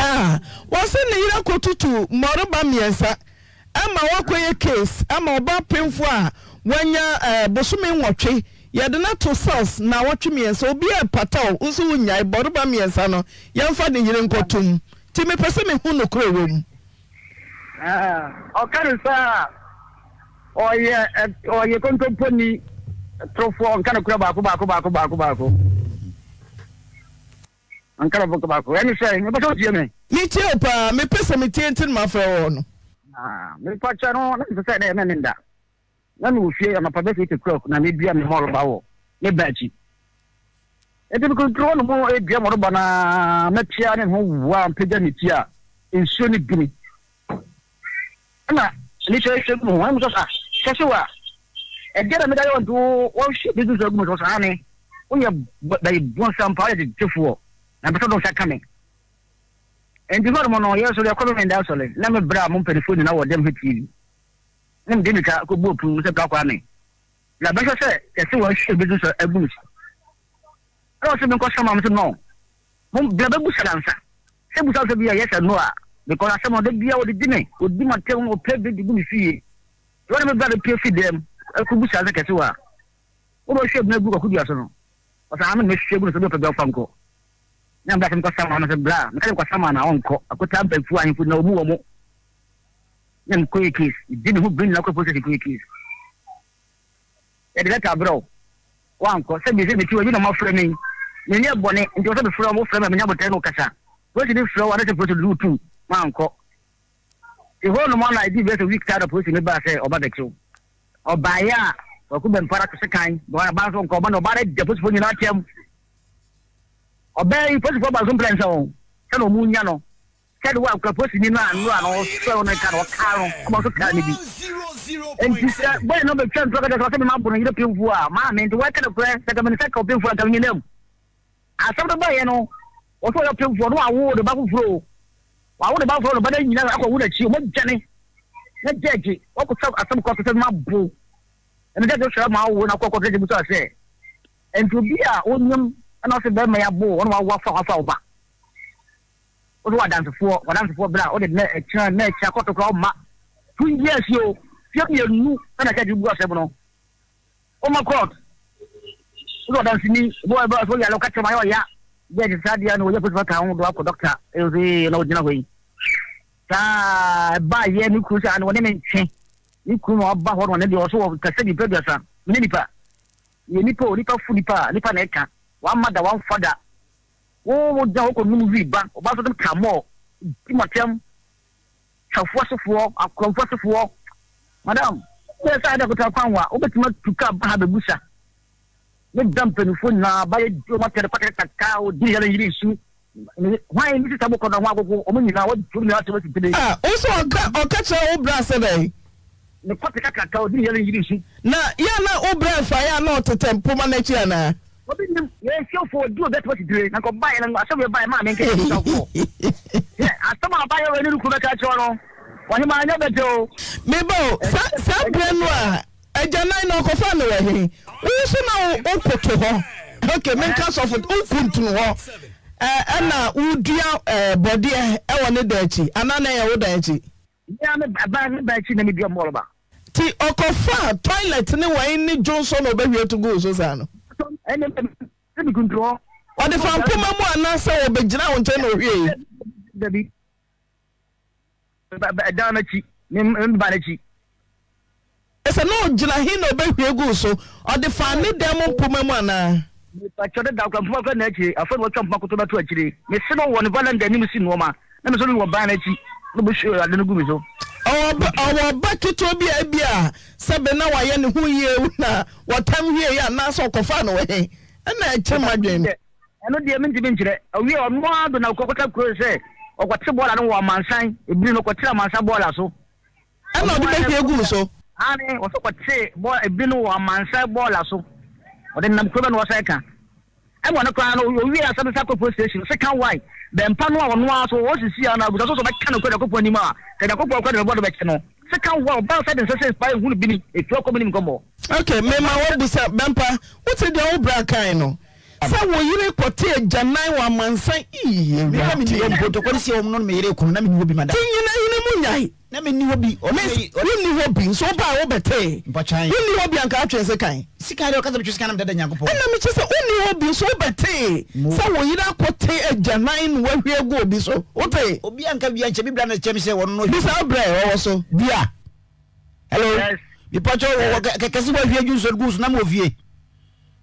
Ah, wɔse ne yere akɔtutu mmɔreba mmiɛnsa ama wakɔyɛ case ama ɔbaa pemfoɔ a wanya eh, bosome nwɔtwe, yɛde no ato cells naawɔtwe mmiɛnsa, obiara repata wo, wo nso wonnyae, bɔreba mmiɛnsa no, yɛmfa ne yere nkɔtom. Nti mepɛ sɛ mehu nokorɛ wɔ mu. Ɔka no saa a, ɔyɛ ɔyɛ kontomponi torofoɔ, ɔnka nokorɛ baako baako baako baako baako. Ɔnka nokorɛ baako. Ɛne sɛ, mepɛ sɛ wotie me. Metie wo paa, mepɛ sɛ metie nti na mafrɛ wo no. Mepa kyɛ no, na mepɛ sɛ ɛdɛ ɛmɛ me nda. Na mewɔ fie anɔpa bɛsɛ 8 o'clock na medua me mɔlba wɔ me ba akyi. Enti mekɔduru hɔ nom redua mɔlba no a, mɛtea ne ho wa mpagya me ti a, nsuo no gu me. Ɛna nnipa hwɛ gu me ho, ɛna mesɛ ah, hwɛ se wa, ɛdeɛ na meda yɛ wɔn nti wɔhwɛ bi nso agu me so saa ne, woyɛ bɛyɛ bonsam paa, woyɛ gyegyefoɔ, na mpɛ sɛ ɔdɔ nsa ka me. Enti hɔ nom no, yɛn nso yɛkɔ Memenda asɔre, na me bra mo mpanimfoɔ nyinaa wɔ dɛm hwɛ TV. Na mede mmirika kɔbɔɔ pon mu sɛ bra Kwame, na bɛhwɛ sɛ yɛse wɔahwie bi nso agu me so. Ɛna ɔse menkɔ sama, mese no, mo bra bɛbu sa ansa. Sɛ busa sɛ bi a yes or no a, because asɛm no da bia wɔde di me, wɔdi m'atɛm, wɔpɛ bi de gu me so yie. Nti wɔne me bra bɛpue fi dɛm ɛkɔbu sa sɛ kɛse wɔ a, wode ɔhwie bi no agu kwakodua so no, ɔsɛ ame na mɛhwie agu no so, bi ɔpɛ bi ɔfa nkɔ. Na mbra sɛ mekɔ sama no, sɛ bra, meka sɛ mekɔ sama na ɔnkɔ, akɔtaa mpanyimfoɔ ahemfo na ɔmu wɔ mo. Na mekɔyɛ case, medi me ho bere nyinaa kɔ police station kɔyɛ case. Yɛde lɛta abrɛ wo, woankɔ. Sɛ mese mete hɔ, ebi na wɔafrɛ me yi, menyɛɛ bɔne, nti ɛwɔ sɛ mefrɛ wo, wofrɛ me a menya abotare ne wo kasa. Polisini frɛ wo anaasɛ polisi de wo tum, woankɔ. Nti hɔ nom ara na ɛdii bɛyɛ sɛ week saa na polisini baa sɛ ɔba bɛkye wo. Ɔbaeɛ a, Kwaku Bɛmpa ato sekan, ɔbaa nso nkɔ, ɔba na ɔbaa no agya polisifoɔ nyinaa atɛm. Ɔbaa yi, polisifoɔ ba nso mprɛnsa o, sɛdeɛ wɔnya no. Sɛde wo akura polisini no a nnora no ɔsɔre wo no ka no ɔkaa no ɔma nso kaa no bi. Enti sɛ bɔyɛ no bɛtwa ntorɔ kɛkɛ sɛ ɔsɛ mema bo no yere pemfoɔ a maa me nti wɔka no korɛ sɛ ka mene sɛ ka ɔpemfoɔ anka menyina mu. Asɛm no baeɛ no ɔsɛ ɔyɛ ɔpemfoɔ no wawo ne ba foforɔ o wawo ne ba foforɔ no ba no anyina akɔwo n'akyi ɔmo dwane na gyɛgye wɔkɔtwa asɛm kɔ so sɛ mema bo ɛno gyɛgye srɛ ma awo na kɔkɔ gyɛgye bisa sɛ ɛnti obi a onyim ɛna ɔsɛ bɛrima yi abo ɔno wawo afa wafa wo ba. Wode w'adansefoɔ, w'adansefoɔ bra, wode nnɛ ɛkyena, nnɛ ɛkyena kɔto koraa ɔmma. 2 years o, fie mmienu ɛna judge bu asɛm no. Ɔmma court. Wode ɔdanseni, obi wɔ ɛbɛ so yale ɔka kyerɛ ma ayɛ ɔya. Judge saa deɛ no wɔyɛ polisi ka ho do akɔ doctor, ɛyɛ sɛ na ɔgyina hɔ yi. Saa ɛba yɛ ne kunu sɛ ano wɔne me ntwe. Ne kunu na ɔba hɔ no ɔne deɛ ɔso wɔ kɛsɛ nipa aduasa. Mene nipa. Yɛ nipa o, nipa fu nipa a, nipa na ɛka. Wamma da, wamfa da. Wo wo gya wokɔ num wi ba ɔba so dem ka mɔ di matɛm twafoɔ asefoɔ akorɔmfoɔ asefoɔ madam bɛyɛ sɛ ada kota kwan wa wobɛtumi atu ka ba ha bɛbusa ne da mpanimfoɔ nyinaa ba yɛ di wɔn atɛre kwatɛre kaka ɔdi yɛrɛ yiri nsu hwan ne sisa bɔkɔ na ho agogo wɔn nyinaa wɔdi wɔn nyinaa atɛm asi tene. Ah, wo sɛ ɔka ɔka kyerɛ wo bra sɛ dɛn? Ne kwate kakraka ɔdi yɛrɛ yiri nsu. Na yɛ a na wo bra fa yɛ a na ɔtetɛ mpoma no akyi anaa? Obi nim yɛn fiefo odi obi atoma titire na nka ɔbaeɛ no asɛm yɛ baeɛ maa me nkɛyɛ busafoɔ yɛ asɛm a ɔbaeɛ wɔ ne kunu bɛka akyerɛ no ɔhemaa nyɛ bɛtɛ o. Meba o, sa saa berɛ no a agyanan no ɔkɔfaa no wɔ he? Wo nso na wo koto hɔ. Ok, menka sɔfo, wo kuntunu hɔ ɛna wodua bɔdeɛ ɛwɔ ne dan akyi anaa na ɛyɛ wo dan akyi? Me ara me ba me ba akyi na medua mɔlba. Nti ɔkɔfaa toilet ne wɛn ne dwonsɔ na ɔbɛhwie to guu so saa no? Ɛne me me kuntunu hɔ. Ɔde fa mpoma mu anaasɛ ɔbɛgyina wo nkyɛn na ɔhwiei? Dabi. Ɛdan no akyi, me me ba no akyi. Sɛ na ɔgyina he na ɔbɛhwie guu so? Ɔde faa ne dan mu mpoma mu anaa? Mepakyɛw, ne da koraa mpoma koraa nni akyire. Afei na watwa mpoma koto bɛto akyire. Mese no wɔ ne valanda anim si nnoɔma, na me nso mewɔ ban no akyi, na ɔbɛhwie ade no gu me so. Ɔwɔ ba, ɔwɔ ba ketewa bi a ebia sɛbe na wayɛ ne ho yie na wɔtam hwieeɛ anaasɛ ɔkɔfaa no wɔ he? Ɛna ɛkyɛ m'adwene no. Ɛno deɛ mentumi nkyerɛ. Ɔwie ɔno ara do na ɔkɔkɔta kuro sɛ ɔkɔte bɔɔla no wɔ amansan, ebiri no ɔkɔte amansan bɔɔla so. Ɛna ɔde bɛhwie guu so. Aane, ɔsɛ ɔkɔte bɔɔla ebiri no wɔ amansan bɔɔla so. Ɔde nam kuro bɛ na ɔsɛ ka. Ɛna ɔno koraa no ɔwie asɛm no sɛ akɔ police station ɔsɛ ka why bɛmpa no a ɔno ara so ɔsisi a na abusa so sɛ ɔbɛka no kɔ Nyankopɔn anim a ka Nyankopɔn koraa de bɛbɔ de bɛkyɛ no. Sɛ ka why ɔbaa sɛ de nsɛ sɛ mpa ehunu bini etu akɔ menim nkɔmmɔ. Ok, mema woabusa bɛmpa, wote deɛ wo bra kae no? Sɛ wo yere kɔte agyanan wɔ amansan ii Me na Awurade. menni hɔ mpo, ntɔkwa no si wɔn no me yere kunu na menni hɔ bi mada. Ti nyina hene mu nyae. Na menni hɔ bi, ɔno Miss, me ɔno. wonni hɔ bi, nso wobaa wobɛtee. Mpatwan. Wonni hɔ bi anka atwe sekan. Sekan deɛ ɔka sɛ metwe sekan na meda da Nyankopɔn. Ɛna mekyerɛ sɛ wonni hɔ bi nso wobɛtee Mo. sɛ wo yere akɔte agyanan na wahwie agu obi so. Wotee? Obi anka bi ankyɛ me bra na ɛkyerɛ me sɛ ɔno no. Bisa wo brɛ ɔwɔ so. Dua. Hello. Yes. Mepatwɔ wɔ wɔ kɛkɛ sɛ wahwie adwu nsuo gu so na mewɔ fie.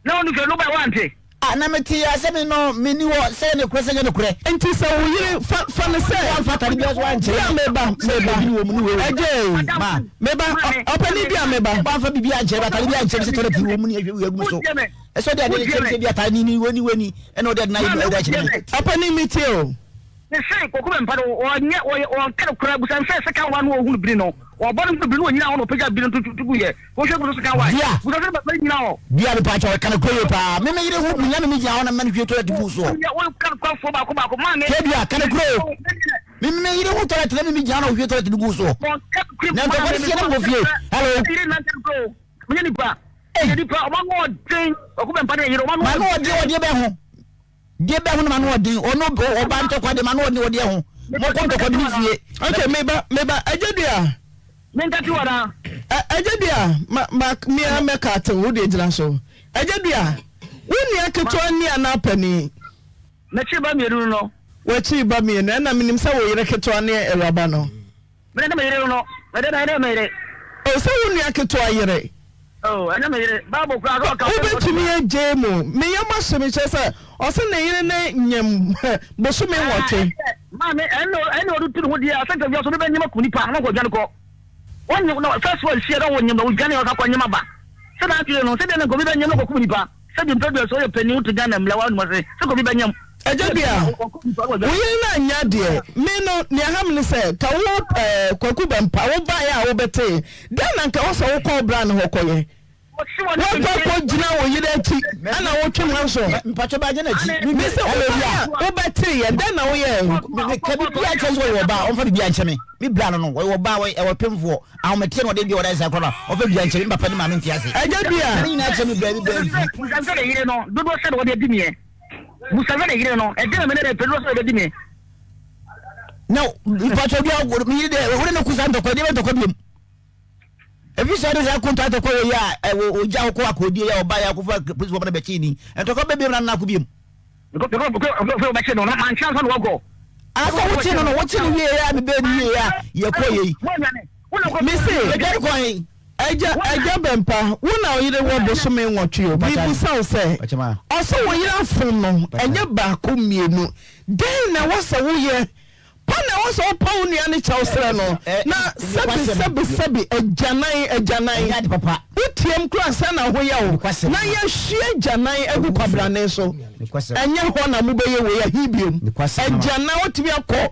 Na ɔno hwɛ no ba wante. A na mete ya sɛ me no menni hɔ sɛ ɛyɛ nokorɛ sɛ ɛnyɛ nokorɛ. Nti sɛ wo yere fa fa no sɛ. Woamfa atade biara so ankyerɛ me. Bia meba meba Sɛ ebi wɔ mu ne wei wɔ mu. Ɛgyee Ma. meba ɔ ɔpanin bia meba. Woamfa biribi ankyerɛ me atade biara ankyerɛ me sɛ toilet wɔ mu ne ahwɛ wei agu me so. Ɛsɛ ɔde ade no kyerɛ me sɛ bi atade ni ni wei ni wei ni ɛna ɔde ade no ayɛ ɛde akyerɛ me. Ɔpanin metie o. Mese Kwaku Bɛmpa no ɔnyɛ ɔyɛ ɔnka no koraa busa no sɛ sekan wa no ɔhunu biri no ɔbɔ no hunu biri no ɔnyina hɔ na ɔpagya biri no to to gu yɛ wohwɛ gu so sekan wa Dua. busa sɛ bɛmpa nyina hɔ. Dua mepa kyɛw ka no korɛ yie paa me me yere ho biri na me me gyina hɔ na me ma no hwie toilet gu soɔ. Woyɛ woka no kwafoɔ baako baako maame. Kwadua ka no korɛ o me me yere ho toilet na me me gyina hɔ na ɔhwie toilet no gu soɔ. Na ntɔkwa no sie na mewɔ fie hello. Meyɛ nipa meyɛ nipa ɔma no ɔden Kwaku Bɛmpa ne yere ɔma no ɔden. Ma no ɔden ɔdeɛ bɛ ho. Deɛ bɛ ho no ma no ɔden ɔno ɔba ntɔkwa de ma no ɔden ɔdeɛ ho mɔkɔ ntɔkwa bi ne fie. Ok meba meba agya dua. Menka ti wɔ na. Agya dua ma ma mia mɛka ate wo deɛ gyina so agya dua wo nua ketewa ni anaa panin. M'akyiri ba mmienu no no. W'akyiri ba mmienu ɛna menim sɛ wo yere ketewa ne awuraba no. Mene ne me yere no. Mede na ɛne me yere. Oh, sɛ wo nua ketewa yere. Oh, ɛne me yere. Bible koraa sɛ ɔka. Wobɛtumi agyae mu. Me yam ahye me kyerɛ sɛ ɔse ne yere ne nyem bosome nwɔtwe. Maame, ɛne ɛne ɔde tu ne ho deɛ asɛ nka wiase obi bɛnyem aku nipa na ɔkɔ dwane kɔ. Wɔnyem na first one sie na wɔnyem na wɔdwane ɔsa kɔ nyem aba. Sɛ na adwene no sɛ deɛ na nka obi bɛnyem na ɔkɔkum nipa. Sɛbi mpɛ duaso ɔyɛ panin wote Ghana mmla wa nom ase sɛ kɔ bi bɛ nyam. Agya Dua, wo yere no anyɛ adeɛ. Me no, nea ɛha me ne sɛ, ka wo eh, Kwaku Bɛmpa, wo baeɛ a wobɛtee, dɛn na nka ɛwɔ sɛ wokɔ wo bra no hɔ kɔyɛ? Woakɔ akɔgyina wo yere akyi ɛna wotwe manso. Mpakyɛ ba gyina akyi. Me sɛ wo baeɛ a wobɛteeɛ, dɛn na woyɛɛ? Meka biribiara nkyerɛ sɛ ɔyɛ ɔbaa, ɔmfa biribiara nkyɛ me. Me bra no no, ɔyɛ ɔbaa, ɔyɛ ɔpemfoɔ. Ahometeɛ na ɔde deɛ ɔda nsa korɔ no, ɔfa dua nkyɛ me papa ne maame nte ase. Agya dua. Ne nyinaa kyerɛ me baabi baabi. Busa sɛ ne yere no dodoɔ sɛ na ɔde adi meɛ. Busa sɛ ne yere no ɛdeɛ na me ne pɛ dodoɔ sɛ ɔde adi meɛ. Na mpatwa dua me yere deɛ wone ne ko saa ntɔkwa deɛ bɛ ntɔkwa biom. Efi sɛ ɔde saa konta ntɔkwa wɔ yi a ɔgya hɔ kɔ akɔdie yɛ ɔba yɛ akɔfa polisi wɔn na bɛkye ni ntɔkwa bɛ biom na nna akɔ biom. Wobɛkye no na mankyɛ ansa na wakɔ. Asa wokye no no wokye no wie a mebɛɛ no wie a yɛkɔ yei. Mese yɛdwane kɔ he. Agya agya Bɛmpa wo na ɔyere wɔ bosome nwɔtwe o mebisa wo sɛ ɔsɛ wo yere afom no ɛnyɛ baako mmienu dɛn na ɛwɔ sɛ woyɛ Pa na ɛwɔ sɛ wopa wo nua no kyɛw srɛ no na sɛbi sɛbi sɛbi agyanan agyanan woteam koraa sɛ na ho yɛ wo na yɛahwie agyanan agu kwabrane so ɛnyɛ hɔ na mobɛyɛ wei ahe biom agyanan wotumi akɔ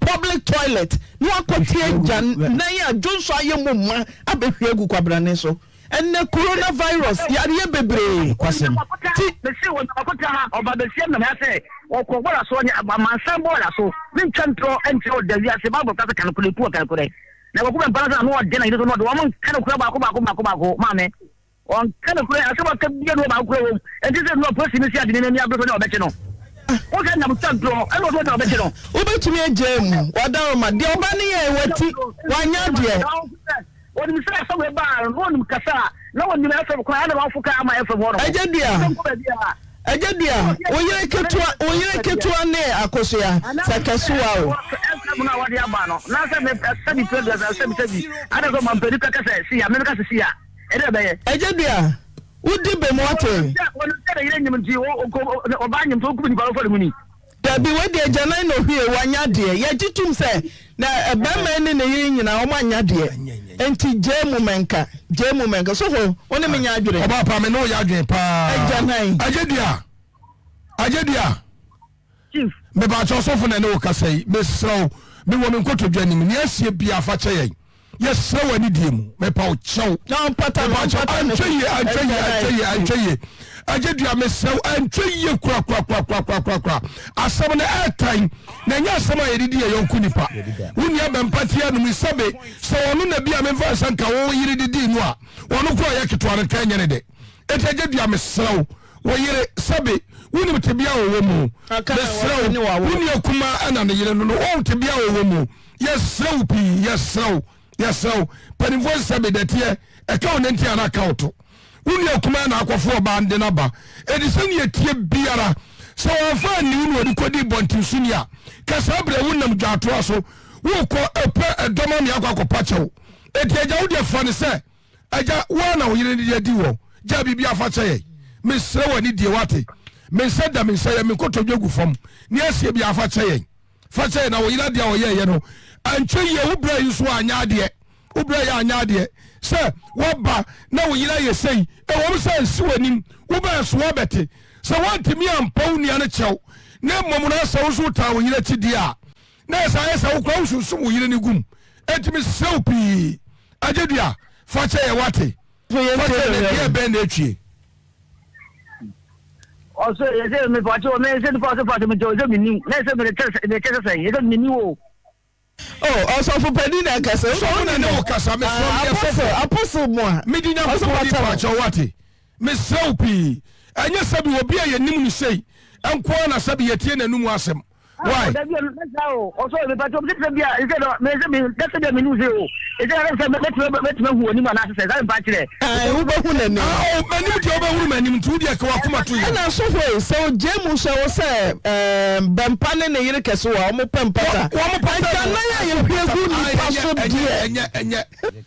public toilet na wakɔte agyanan a dwonsɔ ayɛ mu ma abɛhwie agu kwabrane so. Ɛnɛ corona virus yareɛ bebree Nokwasɛm. ti. Mese wɔ Nyamakota ha ɔba bɛsia me na mea sɛ ɔkɔ bɔɔla so ɔnyɛ amansan bɔɔla so mentwa ntorɔ nkyerɛ wo da wiase bible ka sɛ ka nokorɛ ku ɔka nokorɛ na kwaku bɛmpa no sɛ ano ɔden na yere so no ɔde wɔn nka nokorɛ baako baako baako baako maame. Ɔnka nokorɛ, asɛm a ɔka biara nni hɔ baako koraa wɔ mu. Ɛnte sɛ Noa polisi no si ade ne n'ani abere so ne ɔbɛkye no. Wo sɛ nam twa ntorɔ ɛna ɔsɛ ɔsɛ ɔbɛkye no. Wobɛtumi agyaa mu, Wadaroma. Deɛ ɔba no yɛɛ, wati, wanyɛ adeɛ. Ɔnim sɛ asɛm wei baa no, na ɔnim kasa a, na ɔnim FM kwan a na wafo kaa ama FM hɔ nom. Agya Dua, Agya Dua, wo yere ketewa, wo yere ketewa ne Akosua, sɛ kɛsewa o. FM no a wɔde aba no, na sɛ me sɛbi pɛ sɛbi sɛbi, ada sɛ ɔmampanin kaka sɛ siya, me meka sɛ siya. Ɛdɛ bɛyɛ. Agya dua, wo di bem wate. Wɔnim sɛ ne yere nyim nti ɔbaa nyim nti ɔkum nipa no ɔfa ne mu ni. Dabi wei deɛ agyanan na ohwie wanya adeɛ yɛgye tum sɛ na bɛrima yi ne ne yere nyinaa wɔn anya adeɛ nti gyae mu mɛnka gyae mu mɛnka sɔfo wo ne me nya adwene. Ɔbaa pa me ne wo yɛ adwene paa. Agyanan. Agya dua agya dua. Chief. Mepakyɛw ɔsɔfo na ɛne wo kasa yi, mesrɛ wo, mewɔ me nkotodwe anim, nea asie biara fa kyɛ yɛn. Yɛsrɛ wo anidie mu, mepa wo kyɛw. Na ɔmpata no, Mepakyɛw, ɔmpata no. antwɛ yie, antwɛ yie, antwɛ yie, antwɛ yie. Agye dua, mesrɛ wo, antwɛ yie kura kura kura kura kura kura kura. Asɛm no ɛɛtan, na ɛnyɛ asɛm a yɛde di yɛn yɔnko nipa. Wo nua bɛmpa te anom yi, sɛbe, sɛ ɔno na bi a memfa nsa nka wo yere de dii no a, ɔno koraa ɔyɛ ketewa no, nka ɛnyɛ ne dɛ. Enti agye dua, mesrɛ wo, Wo yere, sɛbe, wonim tebea a ɔwɔ mu. Mesrɛ wo, wo nua kumaa na ne yere no no, wohu tebea a ɔwɔ mu. Yɛsrɛ wo pii, yɛsrɛ wo, yɛsrɛ wo. Mpanimfoɔ se sɛbe, dɛteɛ, ɛka wo nantin anaa ɛka wo to. Wo nua kumaa na akɔfo ɔbaa no de no aba. Enti sɛnea ɛteɛ biara, sɛ wamfa anni wo na ɔde kɔdii bɔntensoni a, ka saa berɛ wonam dwaatoa so, worekɔ ɛpɛ ɛdɔm amea akɔ akɔpa kyɛw. Enti agya, wo deɛ fa no sɛ Agya, wo ara na wo yere no de adi wɔ. Gyaa biribiara fa kyɛ yɛn. Mesrɛ wo anidie, woate? Me nsa da me nsa yam, me nkotodwe gu fam. Nea asie biara fa kyɛ yɛn. Fa kyɛ yɛn na wo yere adeɛ a ɔyɛeɛ no ankyɛ yie. Wo berɛ yi nso anyɛ adeɛ. Wo berɛ yi anyɛ adeɛ. Sɛ woaba na wo yere ayɛ sei, ɛwom sɛ ansi w'anim, wobɛɛ so woabɛte. Sɛ woantumi ampa wo nua no kyɛw, na mmom no asɛ wo nso wotaa wo yere akyi deɛ a, na ɛsɛ ayɛ sɛ wo koraa wosunsum wo yere no gu mu. Enti mesrɛ wo pii. Agye dua, fa kyɛ yɛ wate. Fa kyɛ yɛ deɛ bɛn na etwie. Ɔsɛ yɛ sɛ me fa kyɛ me sɛ nipa ɔsɛ fa kyɛ me kyɛ ɔsɛ me niw na sɛ me kyɛ me kyɛ sɛ yɛ sɛ me niw o. Oh, ɔsɔfo panin na ɛkasa. Sɔfo na ne wo kasa me srɛ me yɛ sɔfo. Apostle mu a. Me di Nyankopɔn di pa kyɛw wate. Me srɛ wo pii. Ɛnyɛ sɛbi obi a yɛnim no sei nko ara na sɛbi yɛtie n'anum asɛm. Why? Dabi o, mɛsa o. Ɔsɔ mi pàtó mi sɛ bi a ɛsɛ dɔ mɛ sɛ mi dɛsɛ bi a mi nu se o. Ɛsɛ yɛrɛ sɛ mɛtumi mɛtumi ahu onim anaasɛ sɛ sáyẹn mpa kyerɛ. Ɛɛ wobɛhu n'anim. Ah o m'anim deɛ wobɛhunu m'anim nti wodeɛ ka w'akoma to yam. Ɛna asɔfo yi sɛ ogyae mu sɛ wo sɛ ɛɛ bɛmpa ne ne yere kɛse wɔ a wɔn pɛ mpata. Wɔn pata Agyanan a yɛhwie gu nipa so deɛ. Ɛnyɛ ɛnyɛ.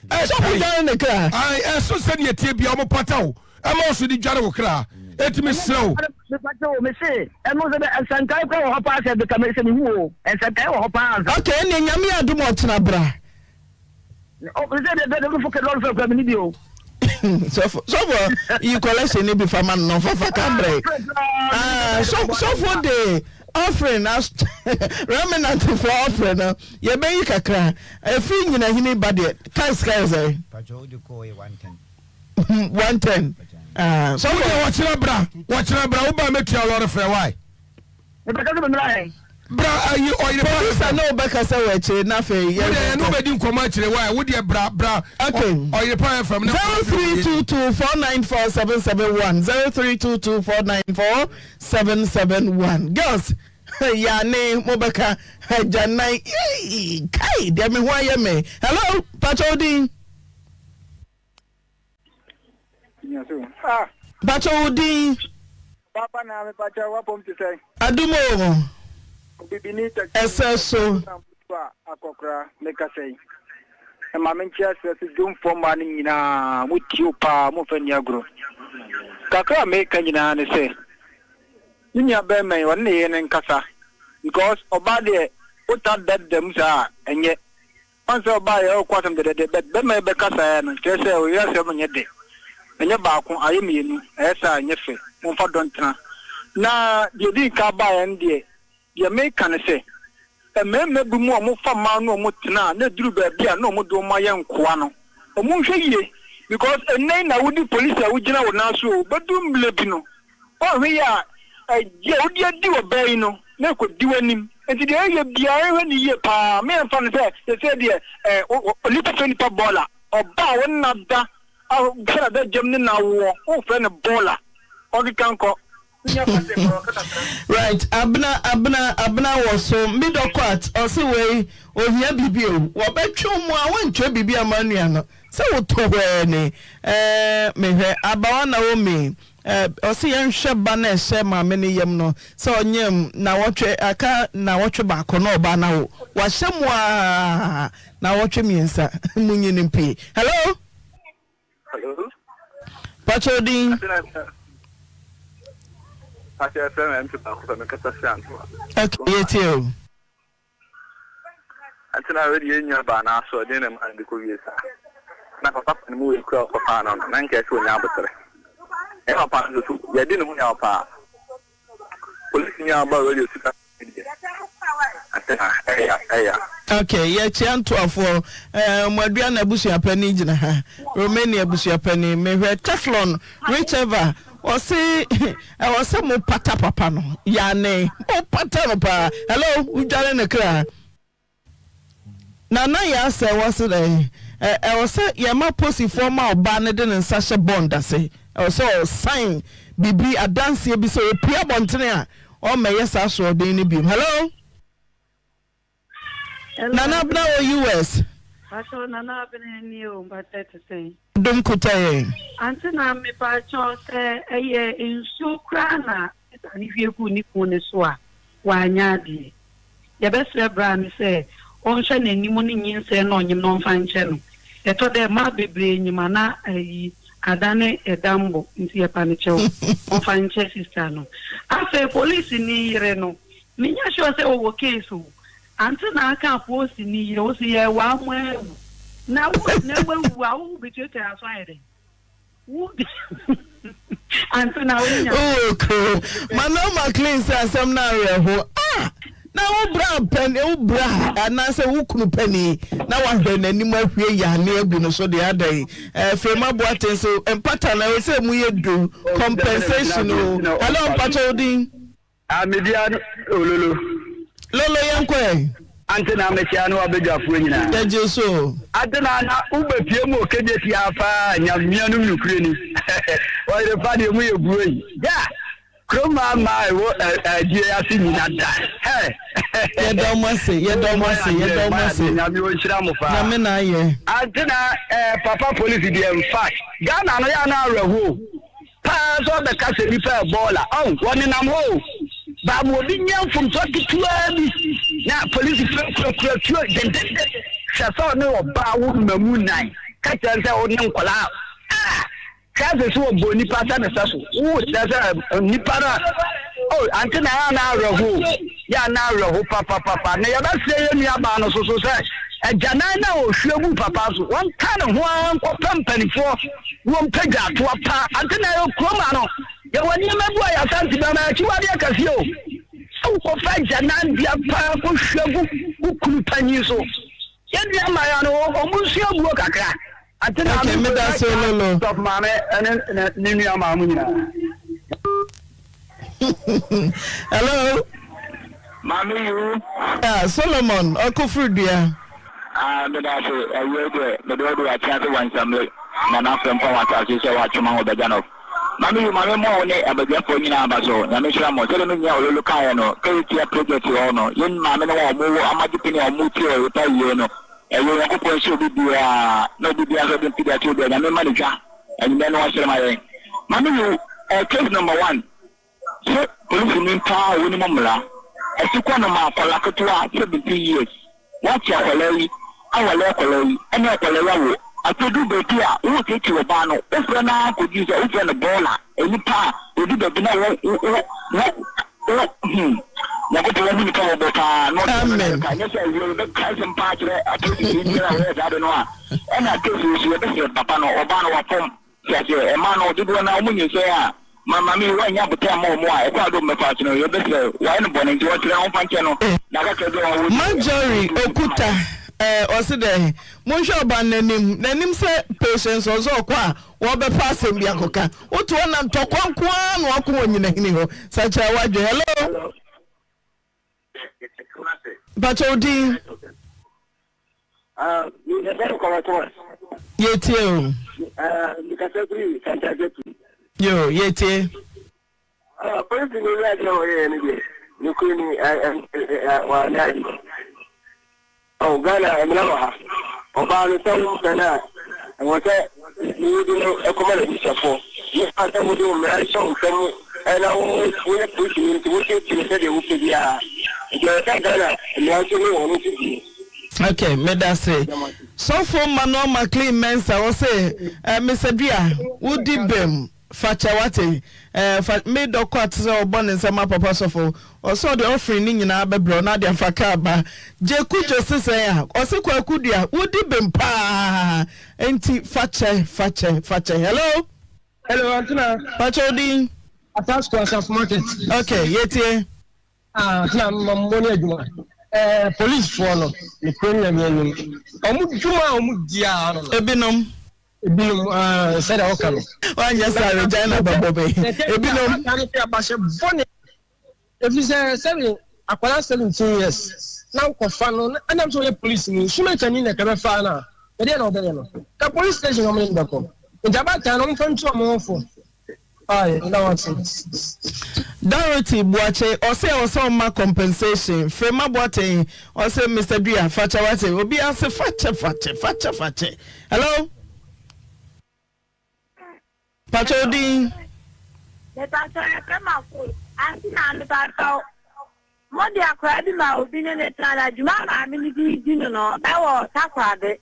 Sɔfo dware ne kra. Ayi ɛso sɛ deɛ tie bia wɔn pata o. Ɛma wo so de dware wo kra. Eti mesrɛ wo. Mepakyɛ o, mese ɛno sɛ bɛ nsankae kora wɔ hɔ paa sɛ bɛka me sɛ mehu o, nsankae wɔ hɔ paa ansa. Ok, ɛnneɛ Nyame yɛ adom a ɔkyena bra. O, mese deɛ deɛ deɛ fo lɔre fɛ kora meni bi o. Sɔfo, sɔfo yi collection ni bi fa ma no na ɔfa fa ka mbrɛ. Ah, sɔfo de offering as remnant fo offering no yɛbɛyi kakra. Ɛfiri nyinahini ba deɛ, ka sika yɛ sɛn? Pacho wode kɔɔ yɛ 110. 110 ah sɔfo. Wode wɔkyerɛ bra wɔkyerɛ bra wo ba mɛtua lɔre fɛ why. Mebɛka sɛ memmra hɛn. Bra ayi ɔyere pa. Producer ne wo bɛkasa wɔ akyire na afei yɛ. Wodeɛ yɛne wobɛdi nkɔmmɔ akyire why wodeɛ bra bra okay ɔyere pa FM ne. 0322 494 771 0322 494 771 girls yane mobɛka agyanan yei kai deɛ me ho ayɛ me hello pakyɛ wo din. Mpakyɛ wo din? Papa na mepakyɛ wapɔm te sɛn? Adum o. Obibini taxi. Ɛsɛ so. Akɔkora mekasa yi. Ɛma me nkyɛ sɛ so dwomfoɔ mmaa no nyinaa mo tie o paa mo mfa nni agorɔ. Kakra a meka nyinaa ne sɛ ne nua bɛrima yi ɔne ne yere no nkasa because ɔbaa deɛ wota dada mu saa a ɛnyɛ. Ɔn sɛ ɔbaa yɛ ɔɔkɔ asɛm dɛdɛdɛ but bɛma yi bɛkasaɛ no kyerɛ sɛ oyere asɛm nyɛ dɛ ɛnyɛ baako ayɛ mienu ɛyɛ saa a ɛnyɛ fɛ momfa dɔ ntena na deɛ edi nka baeɛ no deɛ deɛ meka ne sɛ mmarima bi mu a ɔmo fa mmaa no ɔmo tena a na eduru baabi a na ɔmo de ɔmo ayɛ nkoa no ɔmo nhwɛ yie because ɛnnɛ yi na wodi polisi a wogyina wo nan so o bɛdu mmerɛ bi no Woanhwɛ yie a, ɛgye a wode adi ɔbaa yi no, na ɛkɔdi w'anim. Enti deɛ yɛyɛ biara, yɛnhwɛ no yie pa ara. Me yɛmfa no sɛ, seesei deɛ, ɛ, onipa fɛ nipa bɔɔla. Ɔbaa a wo nna da. Sɛ n'adagyam ne n'awoɔ, wofrɛ no bɔɔla. Ɔnkeka nkɔ. Right abena abena abena wɔ so midɔ kwat ɔse wei ohia biribi o wɔbɛtwe wo mu a wontwerɛ biribi ama nua no sɛ woto hwɛɛ ni ɛɛ mehwɛ abawa Naomi ɛɛ ɔse yɛnhwɛ ba no ɛhyɛ maame no yam no sɛ ɔnyam nawɔtwe aka nawɔtwe baako na ɔba na wo wahyɛ mu aa nawɔtwe mmiɛnsa munyi no mpie hello. Hello. Pacho din. Pacho ɛfrɛ me MP baako pɛ mekasa firi Antoa. Okay, yɛtie o. Ante na wei deɛ nua baa n'aso ɛden na ɛma no de kɔ wie saa. Na papa pa ne mu wei kura ɔkɔfaa no no na nka ɛsɛ onya abotere. Ɛyɛ papa no nso so yɛde ne ho yaw paa. Polisi ni a ɔba radio sika ɛya ɛya. Okay, yɛkyea ntoafoɔ. Eh, Mwadua na abusuapani gyina ha. Romania abusuapani. Mehwɛ Teflon Richeva. Ɔse ɛwɔ sɛ mo pata papa no. Yane, mo pata no paa. Hello, wodware ne kra. Nana Yaa sɛ wɔ se dɛn? Ɛ ɛwɔ sɛ yɛma posifoɔ ma ɔbaa no de ne nsa hyɛ bond ase. Ɛwɔ sɛ ɔsign biribi, adanseɛ bi sɛ ɔpue abɔntene a ɔmmɛyɛ saa asoɔden no biom. Hello? Hello, Nana Abena wɔ US. Pacho Nana Abena nie o, mpakyɛ te sɛn? Dom kuta yɛn. Ante na mepakyɛw sɛ ɛyɛ nsuo koraa na sista no hwie guu ne kunu no so a, wanyɛ adeɛ. Yɛbɛsrɛ bra no sɛ ɔnhwɛ n'anim ne nyinsɛn na ɔnyem no ɔmfa nkyɛ no. Ɛtɔ dɛ mmaa bebree nyim a na ayi adane ɛdambɔ nti yɛpa no kyɛw ɔmfa nkyɛ sista no. Afei polisini yere no, menyɛ sure sɛ ɔwɔ case o. Ante na aka polisini yere wo se yɛwaa mo awu na wo na wawu a wo betuatua aso ayɛ dɛn? Wo ante na wo nya. Wowɔ kuro. Manuel McLean sɛ asɛm no awerɛho. Ah! Na wo bra pɛn, wo bra anaasɛ wo kunu panin na wahwɛ n'anim ahwie yane agu no so deɛ adɛn. Eh, Frema Boateng so mpata na ɛwɔ sɛ mu yɛ du compensation o. Hello, mpakyɛ wo din. Ah me bia no ololo. Lolo yɛn kɔ ɛ. Ante na mekyia ne wabadwafoɔ nyinaa. Yɛgye so. Ante na na wobɛpie mu okegye tia paa nyamea nom nokorɛ ni. Ɔyere pa deɛ mu yɛ guo yi. Ya! Kurom maa maa ɛwɔ adie ase nyina da. Hɛ! Yɛda ɔmo ase, yɛda ɔmo ase, yɛda ɔmo ase. Nyame ɔnhyira mo paa. Nyame na ayɛ. Ante na eh, papa polisi deɛ infact Ghana no yɛ ana awerɛhoɔ o. Paa sɛ ɔbɛka sɛ nipa yɛ bɔɔla ɔn wɔnenam hɔ o baa ma obi nyɛ mfomsoɔ ketewaa bi na polisi kurakura tuo dendenden hwɛ sɛ ɔne ɔbaa wo mmamu nan ka kyerɛ sɛ wo ne nkwadaa ah hwɛ sɛ sɛ wɔbɔ nipa sɛ ne sɛ so wo kyerɛ sɛ nipa no o ante na yɛ ana awerɛho yɛ ana awerɛho papapapa na yɛbɛsrɛ yɛ nuabaa no so so sɛ agyanan na ɔhwie gu papa so wɔnka ne ho ara nkɔpɛ mpanimfoɔ Wɔmpɛ dwatoa pa. Ante na yɛ kurom ha no, yɛwɔ nneɛma bi wɔ yɛn Asante bɛma akyiwadeɛ kɛseɛ o. Sɛ wokɔfa agyananbea paa kɔhwie gu wo kunu panyin so. Yɛn nua mmaayewa no, wɔn nsua buo kakra. Ante na Okay, me meda ase Ololo. Sɔfo maame ne ne nua maa mo nyinaa. Hello. Maame you. Ah, Solomon ɔkoforo dua. Ah, meda ase. Awiei deɛ, mede wo de akyea sɛ wansamle na n'afrɛ mfa wɔ asase sɛ watwe ma ho bɛgya no. Maame you, maame mmɔ wo ne abadwafoɔ nyinaa aba so. Nyame nhyira mo. Sɛdeɛ me nua Ololo kaeɛ no, Keretia project wɔ hɔ no, yɛn maame nom a wɔn wɔ amagye pene a wɔn tie wɔ Repa yie no, ɛyɛ Onyankopɔn nhyira obi biara na obi biara nso ɔde mfidi ato obi a Nyame mma no dwa anwummerɛ no ɔsrɛ ma yɛn. Maame you, eh, case number one. Se polisini paa a wonim mmara ɛse kɔ no ma akwadaa ketewa 17 years wakye akwadaa yi awale akwadaa yi ɛne akwadaa yi awo afei duru baabi a woreteetee ɔbaa no wofrɛ no ara kɔduru sɛ wofrɛ no bɔɔla nnipa a ɔdu baabi na wo wo wo wo wo hmm Nyankopɔn wohu nipa wɔbɔ paa na ɔde ɔno Amen. ka nyɛ sɛ awie yɛbɛka nsɛm paa kyerɛ apolisi biara a wɔyɛ saa de no a ɛna case yi so yɛbɛsrɛ papa no ɔbaa no wafɔm Te aseɛ, mmaa no dodoɔ no ara wɔn nyinsɛn a, ma maame yi wannya aboterɛ amma wɔn a, ɛkwan a ɔde wɔn bɛfa so no, yɛbɛsrɛ, wayɛ no bɔne nti wɔsrɛ wɔmfa nkyɛ no, na kakra bi a wɔwɔ deɛ, Marjorie ɛho nso Okuta eh, ɔse dɛn? Monhwɛ ɔba no n'anim, n'anim sɛ Patience ɔsɛ ɔkɔ a wɔbɛfa asɛm bi akɔka. Wote hɔ na ntɔkwa nko ara na wako wɔ nyinahini hɔ. Sakyera w'adwene. Hello? Mpakyɛ wo din? Yɛtie o. Mekasa firi Santase tu. Yo, yɛtie. Polisi ni ní adeɛ wɔyɛɛ no deɛ, nokorɛ ni, wɔanyɛ adeɛ. Oh, Ghana mmara wɔ ha. Ɔbaa no sɛ wompɛ no a, ɛwɔ sɛ wode no kɔma n'abusuafoɔ. Nyɛ saa sɛ wode wo mmara hyɛ wo nsa mu na woyɛ polisini nti woteetee no sɛdeɛ wopɛ biara. Nti ɛwɔ sɛ Ghana mmara nso ne wɔn nso die. Ok, medase. Sɔfo Manuel Maclean Mensah ɔse, eh, Mister Dua, wodi bem. Fa kyɛ wate eh fa me dɔ kɔ ate sɛ ɔbɔ ne nsa ma papa sɔfo ɔsɛ ɔde offering ne nyinaa bɛbrɛ wo na ade afa car ba Gyeku Gyose sɛn a ɔse Kwaku Dua wodi bem paa nti fa kyɛ fa kyɛ fa kyɛ hello. Hello Antena. Pakyɛ wo din. Atasco Asafo market. Ok yɛtie. Ah Antena ma mo ne adwuma. Eh police foɔ no ne kuro nyame anim. Ɔmo dwuma a ɔmo di a no no. Ebinom. Ebinom, ah, sɛdeɛ wɔka no. Wanyɛ saa Regina bɛbɔ me. Ebinom. Aka no sɛ abahyɛ bɔne. Ɛfiri sɛ sɛbe akwadaa 17 years na wokɔfa no ɛnam sɛ ɔyɛ police ni sumatani na ɛkɛbɛfa no a ɛdeɛ na ɔbɛyɛ no ka police station na ɔmo ne no bɛkɔ nti abaatan no ɔmfa ntu ɔmo ho fo. Aye, meda wo ase. Dorothy Boakye ɔse ɛwɔ sɛ ɔma compensation Frema Boateng ɔse Mister Dua fakyɛ wate obiara se fakyɛ fakyɛ fakyɛ fakyɛ Hello Pakyɛ wo din. Mepakyɛ yɛfrɛ me Afo Ante na mepakyɛ mo de akwadaa bi ma obi ne ne tena na dwuma a maame no de di no no ɛwɔ Takoradi.